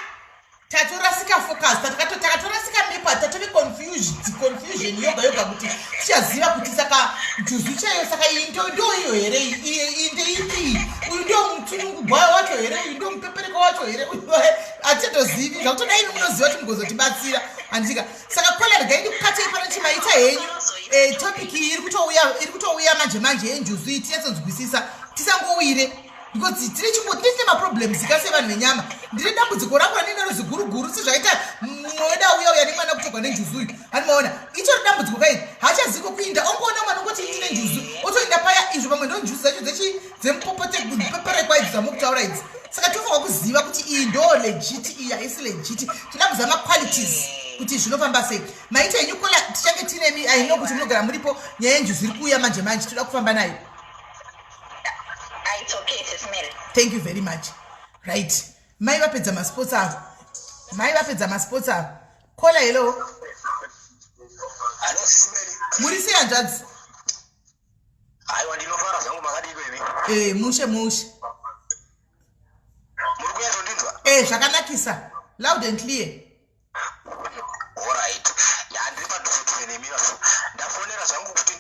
tatorasika focus, takatorasika mepa, tatove confused, confusion yoga yoga, kuti tichaziva kuti saka njuzu chaiyo, saka iyi ndo iyo here, iyi ndeipi, uyu ndo mutsunungugwayo wacho here, uyu ndo mupepereko wacho here? Hatichatozivi. Zvakutoda imi munoziva kuti mugozotibatsira, handika? Saka caller, regai ndikukatei pano. Chimaita henyu. Topic iyi iri kutouya manje manje yenjuzu iyi, tinyatsonzwisisa, tisangowire, because tine chimbo tine maproblems ka sevanhu venyama. Ndine dambudziko rangu randinaro ziguru guru, sezvaita mumwe wedu auya uya nemwana kutogwa nenjuzu uyu. Hani maona, itori dambudziko kai, haachazivi kwekuinda. Ongoona mwana ongoti ndine njuzu, otoenda paya. Izvo pamwe ndo njuzu dzacho dzemupopoteperekwa idzi dzamukutaura idzi. Saka tofanwa kuziva kuti iyi ndo legit, iyi haisi legit. Toda kuziva maqualities kuti zvinofamba sei. Maita henyu caller, tichange tinemi. I know kuti munogara muripo. Nyaya yenjuzu iri kuuya manje manje, toda kufamba nayo. It's okay, Sis Melly. Thank you very much. Right, mai vapedza masports avo, mai vapedza masports avo. Caller, hello. Hello, Sis Melly. Muri sei, hanzvadzi? Aiwa, ndinofara zvangu. Makadiko imi? Mushe mushe. Muri kunyatsondinzwa? Zvakanakisa, loud and clear. Alright, ya, ndiri padhuze dhuze nemi vafu. Ndafonera zvangu kuti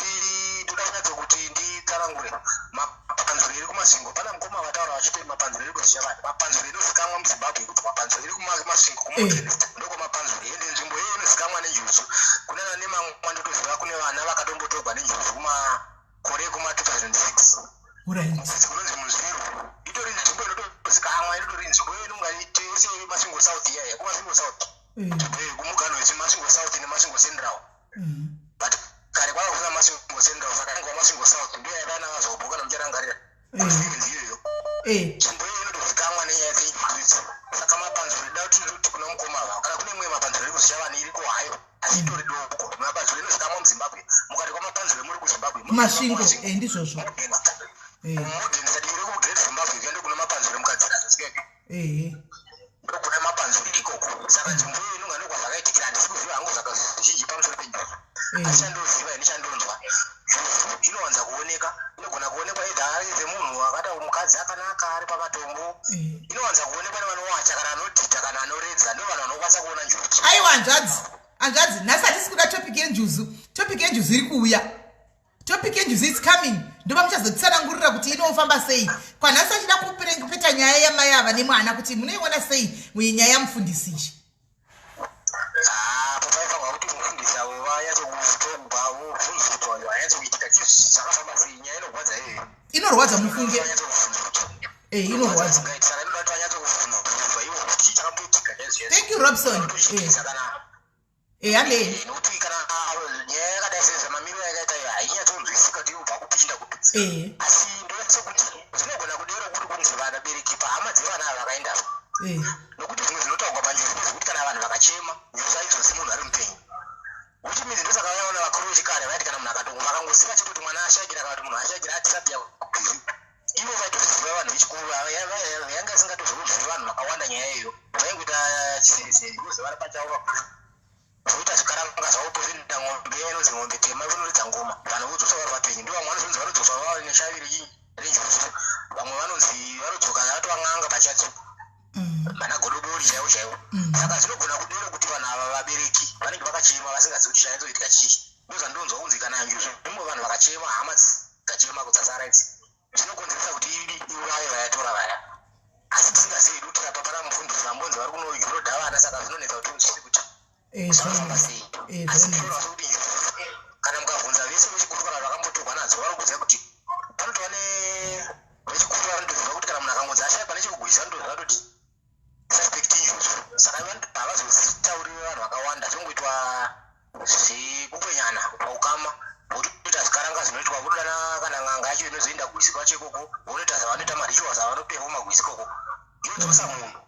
ndoda kunyatso kuti nditsanangure mapanzuro iri kuMasvingo. Pana mukoma vataura vachiti mapanzuro iri kuZvishavane. Mapanzuro inozikamwa muZimbabwe kuti mapanzuro iri kuMasvingo, kuModernist, ndokwamapanzuro. Ende nzvimbo iyoyo inozikamwa nenjuzu. Kunana nemamwe ndotoziva kune vana vakatombotogwa nenjuzu kumakore ekuma2006. Kunonzi Munzwiru, itori nzvimbo inotozikamwa, inotori nzvimbo iyo inongaitese Masvingo South iyaya, kuMasvingo South, kumugano weMasvingo South neMasvingo Central. But kare kwanga kusina Masvingo Central, saka ingova Masvingo South. Ndiyo yaidana vazobo, kana mucharangarira constituency iyoyo. Nzvimbo iyo inotozikamwa nenyaya dzenjuzu. Saka mapanzuro ida kuti kuna mukoma ava, kana kune imwe mapanzuro iri kuZvishavane, iriko hayo, asi itori doko. Mapanzuro inozikamwa muZimbabwe, mukati kwamapanzuro muri kuZimbabwe. Masvingo, ndizvozvo. Modern side iri kuGreat Zimbabwe kuenda kuna mapanzure mukadzira zvisikeke. Ndokune mapanzure ikoko. Saka nzvimbo iyo inonga ndokwazvakaitikira, handisi kuziva hangu zvakazhinji pamusoro penjuzu. Asi chandinoziva ini, chandonzwa, njuzu inowanza kuoneka, inogona kuonekwa either ari semunhu akata mukadzi akanaka ari pamatombo. Inowanza kuonekwa nevanowacha kana anodhidha kana anoredza, ndo vanhu vanokwanisa kuona njuzu. Aiwa hanzvadzi, hanzvadzi, nhasi hatisi kuda topic yenjuzu. Topic yenjuzu iri kuuya. Topic yenjuzu is coming, ndova muchazotsanangurira kuti inofamba sei. Kwanhasi achida kupeta nyaya yamai ava nemwana kuti munoiona sei nyaya yamufundisi iyi. Ah, paifanirwa kuti mufundisi avo vanyatsokutogwa vobvunzudzwa, vanyatsokuitika chii, zvakafamba sei. Nyaya inorwadza iyoyo. Inorwadza mufunge. Inorwadza. Saka inoda kuti vanyatsokubvunzudzwa ivo kuti chii chakamboitika chaizvo. Thank you, Robson. Kana Hande. Nokuti kana nyaya yakadai sezvamamiriro yakaita iyo hainyatsonzwisika kuti ubva kupi chinda kupi. Asi ndosekuti zvinogona kudero kuri kunzi vabereki pahama dzevana ava vakaenda, nokuti zvimwe zvinotaurwa panjuzu ndezvekuti kana vanhu vakachema, njuzu haidzosi munhu ari mupenyu, which means ndosaka vayaona vakuru vechikare vaiti kana munhu akatongo vakangoziva chete kuti mwana ashaikira kana kuti munhu ashaikira atisapia kugwizi, ivo vaitozviziva. Vanhu vechikuru yanga isingatozoudziri vanhu vakawanda nyaya iyoyo, vaingoita chiserizeva pachavo vakuru, voita zvikaranga zvavo, pozoenda ng'ombe iya inonzi ng'ombe tema, vonoridza ngoma, vanhu vodzoswa vari vapenyu. Ndo vamwe vanozonzi vanodzoswa vava neshavi renjuzu, vamwe vanonzi vanodzoka vatova n'anga pachadzo, vana godobori chaivo chaivo. Saka zvinogona kudero kuti vanhu ava vabereki vanenge vakachema vasingazivi kuti chanyatsoitika chii. Ndozvandinonzwa kunzi kana njuzu imwe vanhu vakachema, hama dzikachema kudzasara idzi, zvinokonzeresa kuti idi iuraye vayatora vaya. Asi tisingazivi hedu kuti apa pana mufundisi vambonzi vari kunojorodha vana, saka zvinonetsa kuti unzwise kuti zvakafamba sei. Asi ndinoona sekuti njuzu, kana mukabvunza vese vechikuru kana vakambotorwa nadzo, vanokuudzai kuti panotova nevechikuru vanotoziva kuti kana munhu akangonzi ashayikwa nechekugwisa, vanotoziva kuti suspect injuzu. Saka havazozitauriri vanhu vakawanda, zvinongoitwa zvekukwenyana paukama, votoita zvikaranga zvinoitwa, vodana kana n'anga yacho inozoenda kugwizi kwacho ikoko, vonoita zvavanoita, marituals avanoperforma kugwizi ikoko, inodzosa munhu.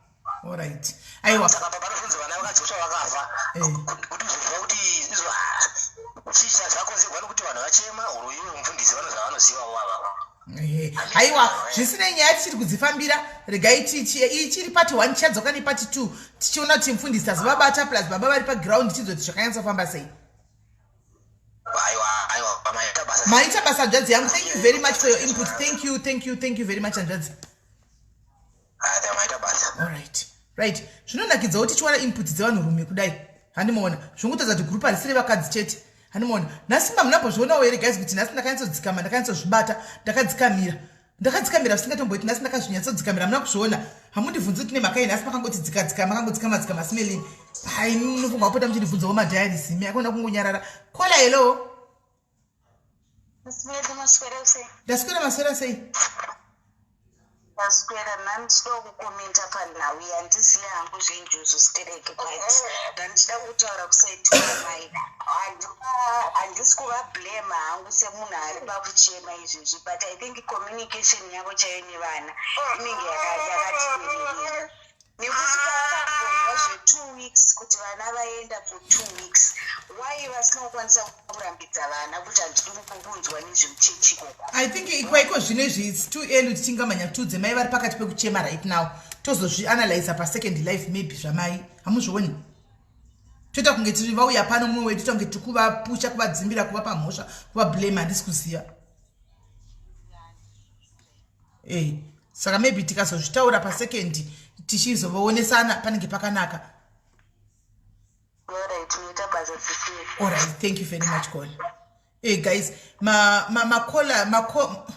Alright, aiwa. Saka papanozonzi vana vakadzoswa vakafa, kuti uzoziva kuti izvo chii zvakonzerwa nokuti vanhu vachema uro, ivo mufundisi vano zvavanozivawo avava. Haiwa, zvisinei, nyaya tichiri kudzifambira. Regai iyi chiri part one, tichadzoka nepart two tichiona kuti mufundisi tazovabata plus baba vari paground, tizoti zvakanyatsofamba sei. Aiwa, aiwa, maita basa. Maita basa, hanzvadzi yangu. Thank you very much for your input. Thank you, thank you, thank you very much, hanzvadzi. Maita basa. Alright, right, zvinonakidzawo tichiwana input dzevanhurume kudai. Handimaona zvongotadza kuti group harisiri vakadzi chete. Handimaona nhasi mamunambozvionawo here guys kuti nhasi ndakanyatsodzikama, ndakanyatsodzvibata, ndakadzikamira, ndakadzikamira zvisingatomboiti. Nhasi ndakazvinyatsodzikamira, hamuna kuzviona? Hamundibvunzi kuti nemhaka yei nhasi makangoti dzikadzika, makangodzikama dzikama simelini. Hai, munofunga wapota muchindibvunzawo madiaries imi, akona kungonyarara. Caller, hello. Ndaswera, maswera sei? Ndaswera. Ndandichida kukomenta panhau yandiziva hangu zvenjuzu stereke, but ndandichida kutaura kuside kwamai. Handisi kuvablame hangu semunhu ari pakuchema izvezvi, but I think communication yavo chaiyo nevana inenge yakati dererei, nekuti pavakambonzwa zve2 weeks kuti vana vaenda for 2 weeks, why vasina kukwanisa kurambidza vana kuti handidi kunzwa nezvemuchechi ikoko? I think ikwaiko zvino izvi it's too early kuti tingamanya tudze mai vari pakati pekuchema right now. Tozozvianalyza pasecond live maybe zvamai. Hamuzvioni, toita kunge tiri vauya pano mumwe wedu, toita kunge tiri kuvapusha, kuvadzimbira, kuvapa mhosva, kuvablame. Handisi kuziva. Saka maybe tikazozvitaura pasecond tichizovoonesana panenge pakanaka. Alright, muita basa sisi. Alright, thank you very much, caller. Hey guys, ma ma macaller mako.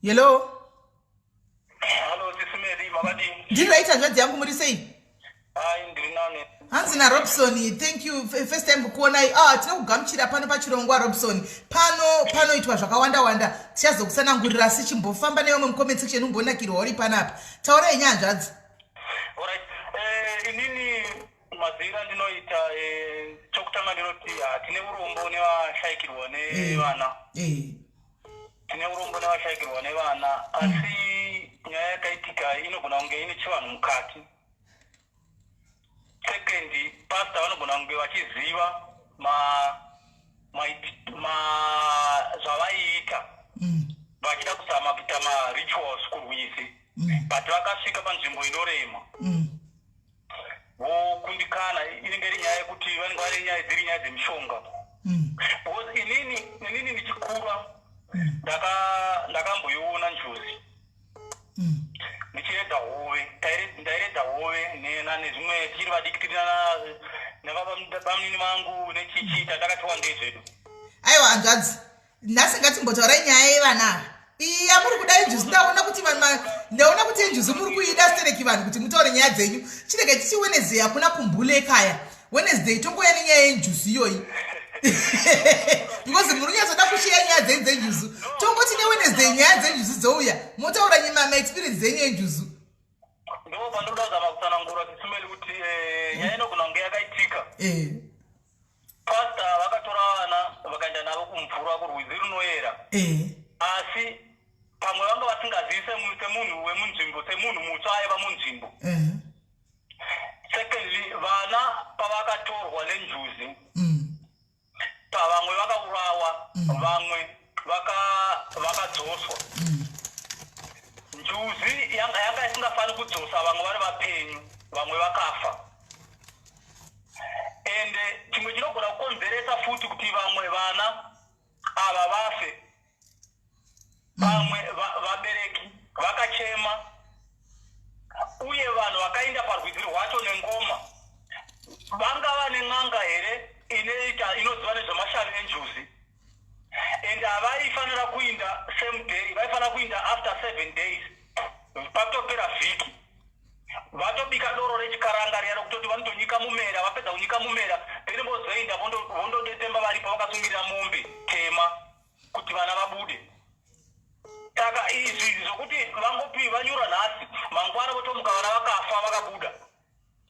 Hello. Hello, Sisi Mary, makadini? Ndiri right, hanzvadzi yangu, muri sei? Hai, ndiri nani. Hanzi naRobson, thank you, first time kukuonai. Ah, tine kugamuchira pano pachirongwa, Robson. Pano panoitwa zvakawanda wanda, tichazokusanangurira, asi chimbofamba nevamwe mucomment section umbonakirwa uri panapa. Taurai nyanzvadzi. Alright. Inini mazira ndinoita, chokutanga ndinoti tine urombo nevashayikirwa nevana. Tine urombo nevashayikirwa nevana, asi nyaya yakaitika inogona kunge ine chivanhu mukati. Second, pastor vanogona kunge vachiziva ma Zvavaiita vachida kuzama kuita marituals kurwizi, but vakasvika panzvimbo inorema, vokundikana. Inenge iri nyaya yekuti vanenge vari nyaya dziri nyaya dzemishonga, because inini ndichikura ndakamboiona njuzi ndichiredza hove. Ndairedza hove nezvimwe tichiri vadiki, tiri nevamunini vangu nechichiita takati wandei zvedu. Aiwa hanzvadzi, nhasi ngatimbotaurai nyaya yevana ava. Iyi yamuri kuda injuzi, ndaona kuti vanhu ndaona kuti injuzi muri kuida stereki vanhu kuti mutaure nyaya dzenyu. Chinenge chichi Wednesday, hakuna kumbulekaya. Wednesday tongoya nenyaya yenjuzi iyoyi, because muri kunyatsoda kushiya nyaya dzenyu dzenjuzu. Tongoti neWednesday nyaya dzenjuzu dzouya, motaura maexperience dzenyu yenjuzu. Ndo pandoda kuzama kutsanangura, Tisumeli, kuti nyaya inogona kunge yakaitika. Pasta vakatora vana vakaenda navo kumvura, kurwizi runoyera, asi pamwe vanga vasingazivi semunhu wemunzvimbo, semunhu mutsva aiva munzvimbo. Secondly, vana pavakatorwa nenjuzi, pavamwe vakaurawa, vamwe vakadzoswa. Njuzi yanga isingafani kudzosa vamwe vari vapenyu, vamwe vakafa. Ende chimwe chinogona kukonzeresa futi kuti vamwe vana ava vafe, pamwe vabereki vakachema uye vanhu vakaenda parwizi rwacho nengoma. Vangava nen'anga here inoita, inoziva nezvemashavi enjuzi? And havaifanira kuinda same day, vaifanira kuinda after 7 days, patopera vhiki, vatobika doro rechikaranga riya rokutoti vanotonyika mumera. Vapedza kunyika mumera, then vozoenda vondodetemba varipo vakasungirira mombe tema kuti vana vabude. Saka izvi zvokuti vangopi vanyura nhasi, mangwana votomuka vana vakafa, vakabuda.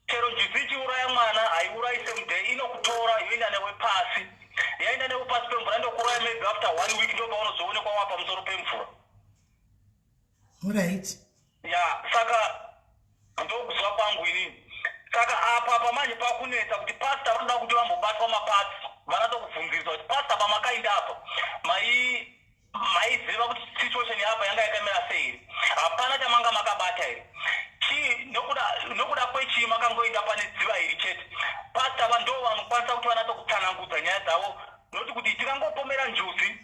Chero njuzi ichiuraya mwana, haiurayi same day. Inokutora yoenda newe pasi. Yaenda newe pasi pemvura, ndokuuraya maybe after one week, ndo paunozoonekwa wa pamusoro pemvura. Ya, saka ndokuziva kwangu inini. Saka apa pamanje pakunetsa kuti pasta vanoda kuti vambobatwa mapatsi, vanatokubvunziswa kuti, "Pasta, pamakainda apa maiziva kuti situation yapa yanga yakamira sei here? Hapana chamanga makabata here? Chii, nokuda kwechii makangoenda pane dziva iri chete?" Pasta va ndo vanokwanisa kuti vanatsokutsanangudza nyaya dzavo, noti kuti tikangopomera njuzi,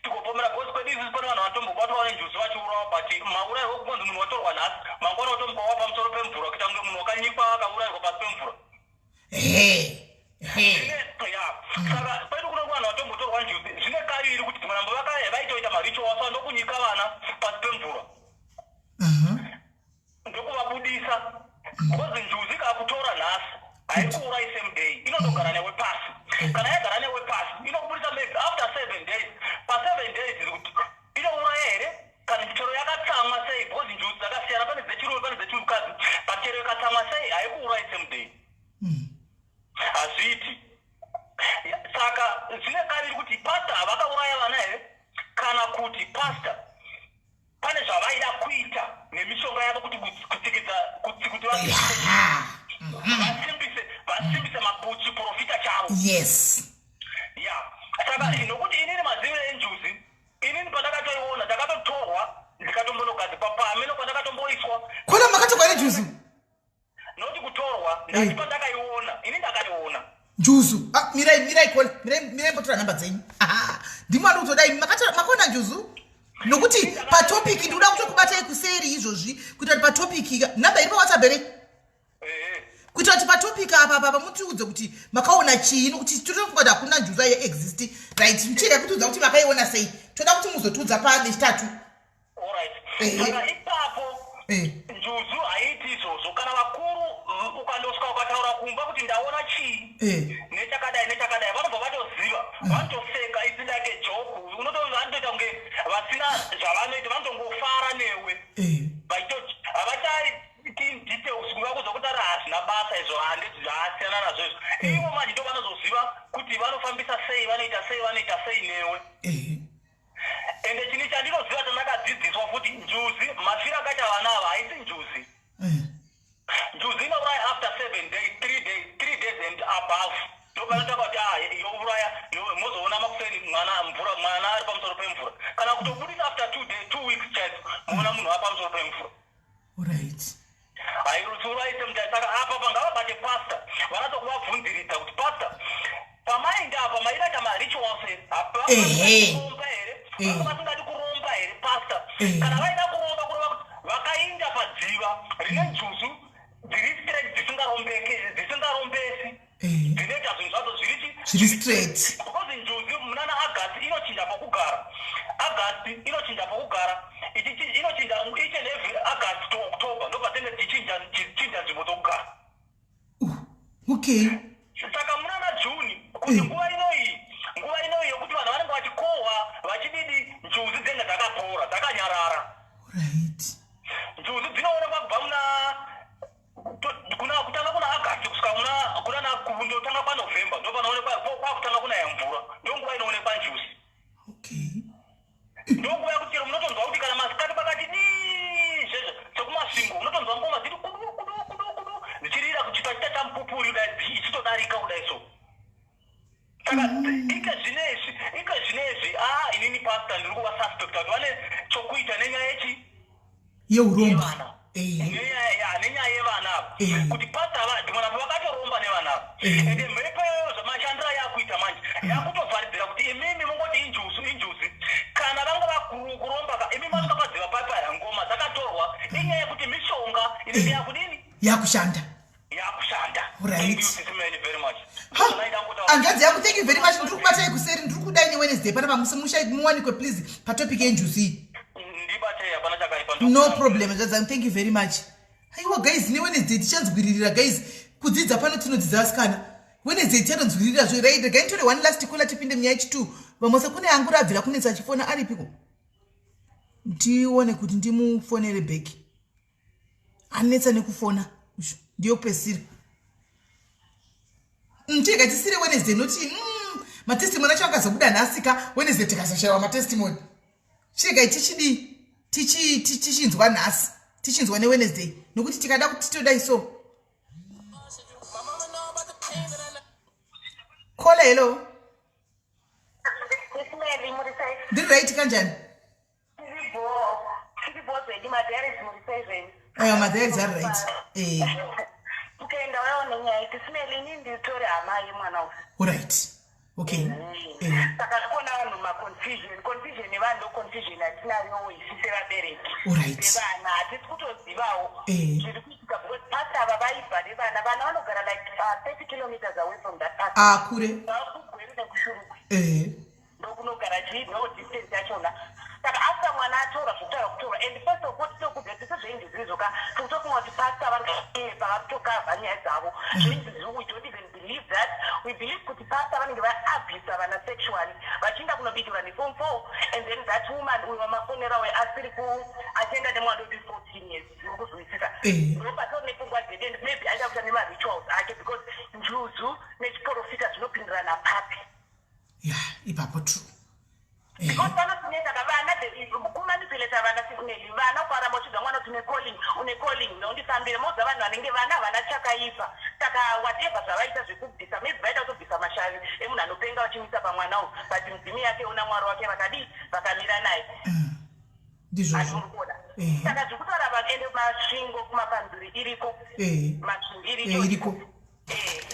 tigopomera, because kwedu isusu pane vanhu vatombobatwa nenjuzi vachiurawa, but maurayirwo kungonzi munhu watorwa nhasi, mangwana watomuka wa pamusoro pemvura, kuita kunge munhu wakanyikwa akaurayirwa pasi pemvura. He he. Ya, saka kwedu kuno vanhu vatombotorwa njuzi zvine kaviri, kuti dzimwe nambo vaitoita marituals asa ndokunyika vana pasi pemvura, ndokuvabudisa, because njuzi ikakutora nhasi haikuurayi same day. Inotogara newe pasi. Kana yagara newe pasi, inokubudisa maybe after 7 days. Pa7 days iri kuti inouraya here, kana chero yakatsamwa sei, because njuzi dzakasiyana, pane dzechirume, pane dzechikadzi, but chero ikatsamwa sei haikuurayi same day, hazviiti. Ya, saka zvine kaviri kuti pasta havakauraya vana here, kana kuti pasta pane zvavaida kuita nemishonga yavo kuti kutsikidza kuti vasimbise chiprofita chavo. Ya, saka nokuti inini maziviro enjuzi, inini pandakatoiona ndakatotorwa, ndikatombonogadzikwa pameno kwandakatomboiswa. Kona makatorwa nenjuzu? Noti kutorwa, ndati pandakaiona ini, ndakaiona. Njuzu. Ah, mirai, mirai kona, mirai, mirai, mbotora nhamba dzenyu. Aha, ndimo andi kutodai makaona njuzu, nokuti patopic ndikuda kutokubatai kuseri izvozvi, kuita kuti patopic, nhamba iri paWhatsApp here? Ehe. Kuita kuti patopic apa mutiudze kuti makaona chii, nokuti totofunga kuti hakuna njuzu ayeexist, right? Muchida kutiudza kuti makaiona sei, toda kuti muzotiudza panechitatu. Alright. Saka ipapo njuzu haiiti izvozvo. Kana vakuru, ukandosvika ukataura kumba kuti ndaona chii nechakadai nechakadai, vanobva vatoziva, vanotoseka. It's like a joke. Vanotoita kunge vasina zvavanoita, vanotongofara newe. Vachitoti havachaiti in details kuva kuza kuti ari hazvina basa izvo, handiti zvasiyana nazvo izvo. Ivo manje ndo vanozoziva kuti vanofambisa sei, vanoita sei, vanoita sei newe. Ende chinhu chandinoziva chandakadzidziswa futi, njuzi mafiro akaita vana ava haisi njuzi. Njuzi inouraya after 7 days, 3 days, 3 days and above, ndo. Ndopanotanga kuti ah, youraya, mozoona makuseni mwana mvura, mwana ari pamusoro pemvura, kana kutobudisa after 2 day, 2 weeks chaidzo, moona munhu ari pamusoro pemvura. Hairutsiuraise mutai. Saka apa pangavabate pastor, vanatsa kuvabvunziridza kuti, "Pastor, pamainda apa maita marituals here?" Kuromba here? Vanga vasingadi kuromba here, pastor? Kana vaida kuromba, kurova kuti vakainda padziva rine njuzu dziri straight, dzisingarombeke, dzisingarombesi, dzinoita zvinhu zvadzo zviri chi Zviri straight. Because njuzu munana August inochinja pokugara. August inochinja pokugara. Inochinja each and every August to October, ndopatenge dzichinja nzvimbo dzokugara. Saka munana June, kuti nguva inoyi yokuti vanhu vanenge vachikohwa, vachididi, njuzu dzinenge dzakapora, dzakanyarara. Njuzu dzinoonekwa kubva muna kutanga kuna August kusvika muna kunana kundotanga kwaNovember, ndo panoonekwa kwakutanga kunaya mvura, ndo nguva inoonekwa njuzu. Ndo nguva yekuti chero munotonzwa kuti kana masikati pakati dii zvezvo sekuMasvingo, unotonzwa ngoma dziri kudu kudu kudu kudu dzichirira kuchita chamupupuri kudai, ichitodarika kudai. So saka ike zvinezvi a inini pastor ndiri kuva suspect kuti vane chokuita nenyaya yechi Yeuromba. Yevana. Nenyaya yevana ava, kuti pastor ava dhimona vakatoromba nevana ava. Ende mhepo iyoyo zvamashandiro yakuita manje, yakutovharidzira kuti imimi mungoti injuzu, injuzi. Kana vanga vakuromba ka, imi masvika padziva papaya, ngoma dzakatorwa, inyaya yekuti mishonga inenge yakudini? Yakushanda. Yakushanda. Thank you, Sis Melly, very much. Ha, hanzvadzi yangu, thank you very much. Ndiri kubatai kuseri, ndiri kudai neWednesday panapa musha muwanikwe please patopic yenjuzu iyi. Ndibatei, hapana chakaipa. No problem, hanzvadzi yangu, thank you very much. Aiwa guys, neWednesday tichanzwiririra. Guys, kudzidza pano tinodzidza, vasikana. Wednesday tichatonzwiririra zvo. Right, regai nditore one last caller, tipinde munyaya yechi2. Vamwe kune angu rabvira kunetsa achifona, aripiko? Ndione kuti ndimufonere back. Anetsa nekufona ushu, ndiyo kupedzisira. Chega tisire Wednesday noti matestimony acho akazobuda nhasika. Wednesday tikazoshayiwa matestimony, chiregai tichidii, tichinzwa nhasi, tichinzwa neWednesday, nokuti tikada kuti titodai. So caller, hello. Sis Melly, muri sei? Ndiri right, kanjani? Tiribo zvedu. Madiaries muri sei zvenyu? Aiwa, madiaries ari right. Ukaenda wayo nenyaya, Sis Melly, ini nditori hama yemwana uyu. Alright, okay. Saka zvikuona vanhu maconfusion, confusion yevanhu, ndo confusion yatinayowo isu sevabereki vevana. Hatisi kutozivawo zviri kuitika because pastor ava vaibva nevana. Vana vanogara like 30 kilometers away from that pastor. Ah, kure. KuGweru nekuShurugwi ndokunogara chii, ndo distance yachona. Saka after mwana atora zvokutaura kutorwa, and first of all titokuudza tese zvenjuzu ka, tikutofunga kuti pastor vari pavari kutokavha nyaya dzavo zvenjuzu. We don't even believe that. We believe kuti pastor vanenge vaabhusa vana sexually, vachienda kunobikirwa neform four, and then that woman uyu wamafonera uyu asiri ku achienda nemwana odi 14 years, uri kuzwisisa? Ndopatori nepfungwa dzedu, and maybe aida kuita nemarituals ake, because njuzu nechiprofita zvinopindirana papi? Ya, ipapo true. Because vanotinetsa ka vana, kumanipulata vana. Sis Melly, vana ukaramba uchidza mwana kuti une calling, une calling, noundifambire moudza vanhu vanenge vana havana chakaipa. Saka whatever zvavaita zvekubvisa, maybe vaida kutobvisa mashavi emunhu anopenga vachimisa pamwana uyu, but mudzimu yake una Mwari wake vakadii, vakamira naye. Ndizvozvo. Uri kuona? Saka zvekutaura vanhu, ende Masvingo kumapanzuri iriko. Masvingo iriko. Iriko.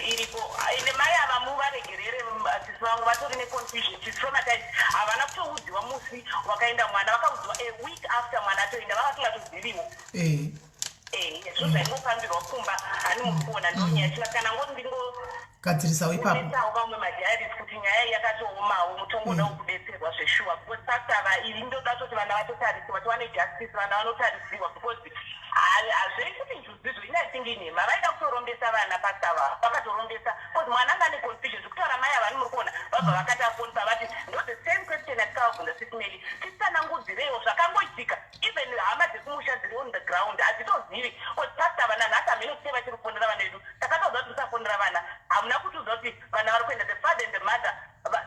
Iriko. Ende mai ava muvaregerere, sisi vangu, vatori neconfusion. She's traumatized. Havana kutoudziwa musi wakaenda mwana, vakaudziwa a week after mwana atoenda, vava vasingatoziviwo. Zvo zvaingofambirwa kumba hani, muri kuona? Ndonyaya china kana ngoti ndingo Gadzirisawo ipapo. Kunetsawo vamwe madiaries kuti nyaya iyi yakatoomawo, mutongodawo kudetserwa zveshuwa, because pastor ava iri ndoda toti vana vatotarisiwa, tiwane justice, vana vanotarisiwa, because hazvei kuti njuzizo ini I think inhema. Vaida kutorombesa vana, pastor ava vakatorombesa, because mwana anga ane confusion zvekutaura. Mai ava muri kuona vabva vakati afoni pavati ndo the same question yatikavabvunza. Sis Melly, titsanangudzireiwo zvakangoitika. Even hama dzekumusha dziri on the ground hadzitozivi, because pastor vana nhasi hameno sei vachiri kufonera vana vedu. Takatoudza kuti musafonera vana, hamuna kutiudza kuti vana vari kuenda. The father and the mother,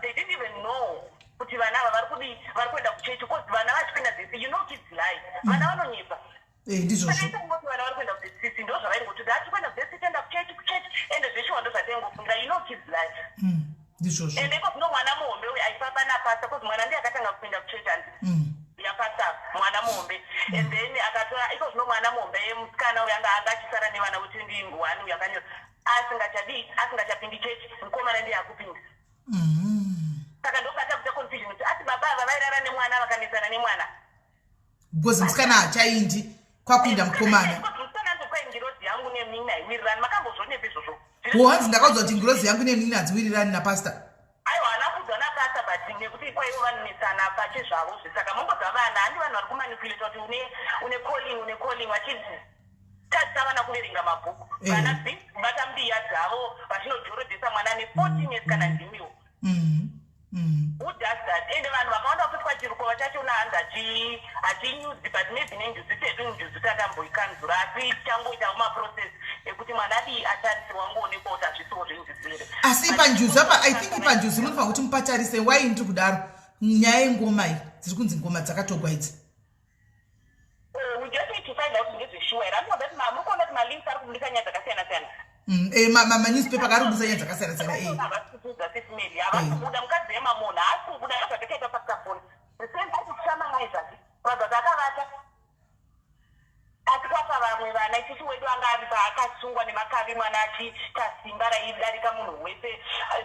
they didn't even know kuti vana ava vari kudii, vari kuenda kuchechi, because vana vachipinda this, you know kids lie, vana vanonyepa. Ndizvozvo. Sakaitangoti vana vari kuenda kuZCC, ndo zvavaingoti ati kuenda kuZCC, enda kuchechi, kuchechi, ende zveshuwa ndo zvataingofungira. You know kids lie. Ndizvozvo. Ende iko zvino mwana muhombe uyu aifamba napastor, cause mwana ndiye akatanga kupinda kuchechi, handi yapastor, mwana muhombe. And then akatora iko zvino mwana muhombe musikana uyu anga achisara nevana we21 uyu akanyora, asingachadii, asingachapindi chechi. Mukomana ndiye akupinda. Saka ndobata kuita confusion kuti asi baba ava vairara nemwana, vakanetsana nemwana. Because musikana hachaindi, kwakuinda mukomana. Musikana ndokwai ngirozi yangu nemunini haiwirirani. Makambozvonepi izvozvo? Wo, hanzi ndakaudzwa kuti ngirozi yangu nemunini hadziwirirani napastor. Aiwa, haana kuudzwa napastor, but nekuti kwaivo vanonetsana pachezvavo zve. Saka mongodza vana, handi vanhu vari kumanipulata kuti une calling, une calling, vachitadzisa vana kuverenga mabhuku. Vana kubata mbiya dzavo, vachinojorodhesa mwana ane 14 years, kana ndimiwo. Who does that? Ende vanhu vakawanda kutwa chirukova chachona, hanzi hachinyudzi, but maybe nenjuzi sedu, njuzi takamboikanzura, asi tichangoitawo maprocess ekuti mwana adii, atarise, wangoonekwa kuti hazvisiwo zvenjuzi here. Asi panjuzu apa, I think panjuzu munofanira kuti mupatarise. Wai ndiri kudaro? Nyaya yengoma iyi, dziri kunzi ngoma dzakatogwa idzi. We just need to find out ndezveshuwa here. Andinoda kuti muri kuona kuti malinks ari kubudisa nyaya dzakasiyana siyana. Manewspaper ari kubudisa nyaya dzakasiyana siyana. Havasi kutiudza, Sis Mary, havasi kubuda. Mukadzi wemamona haasi kubuda zvakaita pasitafoni, the same ari kushama mai zvake kuratidza kuti akavata. Asi kwafa vamwe vana, isusu wedu anga ari paakasungwa nemakavi, mwana achiita simba raidarika munhu wese,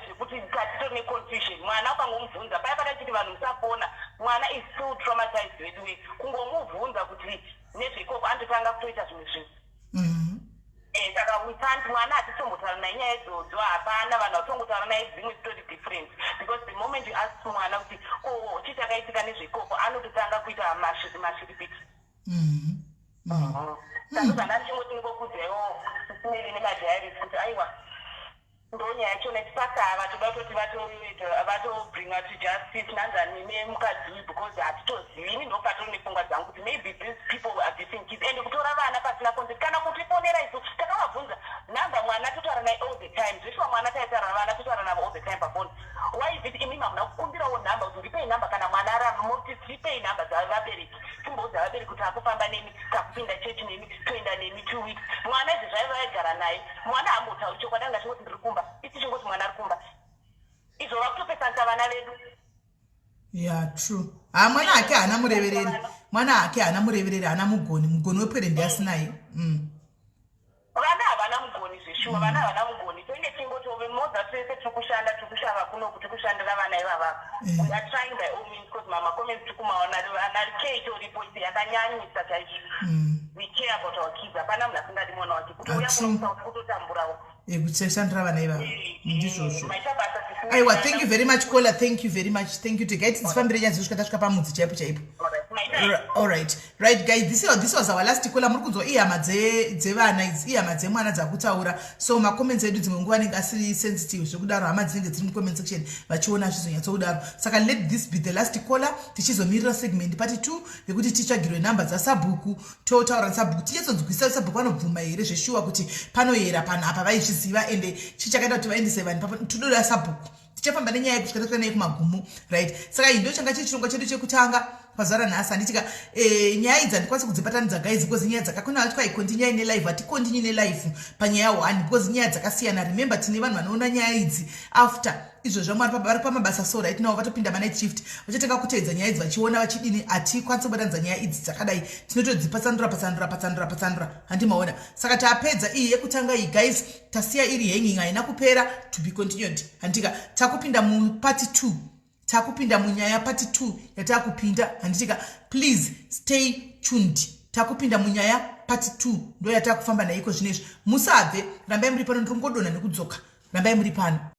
zvekuti tatitori neconfusion. Mwana ukangomubvunza paya pada chiti vanhu musafona, mwana is still traumatized vedu. Kungomubvunza kuti nezveikoko, anototanga kutoita zvimwe zvinhu. Saka we can't, mwana hatitombotaura naye nyaya idzodzo. Hapana, vanhu vatongotaura naye dzimwe story different, because the moment you ask mwana kuti ko chii chakaitika nezveikoko, anototanga kuita mashiripiti. Saka zvanda ndichingoti ndingokudzaiwo, Sis Mary nemadiaries, kuti aiwa, ndo nyaya yachona. Tipasava toda kutoti vatobringa to justice nanzani nemukadzi uyu, because hatitozivi. Ini ndopatori nepfungwa dzangu kuti maybe these people are abusing kids, and kutora vana pasina consent kana kutifonera. Isu takavabvunza nhamba, mwana totaura naye all the time. Zveshuwa mwana taitaura, vana totaura navo all the time pafoni. Why is it imi hamuna kukumbirawo nhamba kuti ndipei nhamba? Kana mwana aramba, moti tipei nhamba dzavabereki, timboudza vabereki kuti akufamba nemi, takupinda chechi nemi, toenda nemi 2 weeks. Mwana izvi zvaiva vaigara naye, mwana hambotauri chokwadi, anga chingoti ndiri kumba, isi chingoti mwana ari kumba. Izvo vakutopesanisa vana vedu. Ya, true. Ha, mwana hake haana murevereri, mwana hake haana murevereri, haana mugoni. Mugoni wepwere ndiasinaye. Vana havana mugoni zveshuwa, vana havana mugoni. Tinenge tingotove moza tese tiri kushanda, tiri kushava kunoku, tiri kushandira vana ivava. We are trying by all means, because mamacomments tiri kumaona, vana care itoripo yakanyanyisa chaizvo. We care about our kids. Hapana munhu asingadi mwana wake. Kuti uya kunosa kutotamburawo. Kushandira vana ivava, ndizvozvo. Maita basa, Sis. Aiwa, thank you very much, caller. Thank you very much, thank you. Tegai tidzifambire nyaya dzosvika tasvika pamudzi chaipo chaipo. Maita. All right, right guys, this was our last caller. Muri kunzwa ihama dzevana idzi, ihama dzemwana dzakutaura. So macomments edu dzimwe nguva anenge asiri sensitive zvekudaro, hama dzinenge dziri mucomment section vachiona zvizonyatsokudaro. Saka let this be the last caller, tichizomirira segment part 2 yekuti titsvagirwe nhamba dzasabhuku, totaura nesabhuku, tinyatsonzwisisa sabhuku vanobvuma here zveshuwa kuti panoyera panhu apa, vaizviziva, ende chii chakaita kuti vaendese vanhu papo. Tododa sabhuku. Tichafamba nenyaya yekusvika tasvika naye kumagumo, right? Saka iyi ndo changa chiri chirongwa chedu chekutanga pazuva ranhasi, handitika? Nyaya idzi handikwanisi kudzibatanidza, guys, because nyaya dzakakona vatwa icontinue nelive, haticontinue nelive panyaya one, because nyaya dzakasiyana. Remember, tine vanhu vanoona nyaya idzi after izvozvo, mwari vari pamabasa. So right now vatopinda manight shift, vachatanga kuteedza nyaya idzi vachiona vachidini. Hatikwanisi kubatanidza nyaya idzi dzakadai, tinotodzipatsanura, patsanura, patsanura, patsanura, handimaona? Saka tapedza iyi yekutanga iyi, guys. Tasiya iri hanging, haina kupera, to be continued, handika? Takupinda mupart 2, takupinda munyaya part 2 yatakupinda, handitika? Please stay tuned. Takupinda munyaya part 2, ndo yatakufamba naiko zvino izvi. Musabve, rambai muri pano. Ndiri kungodonha nekudzoka, rambai muri pano.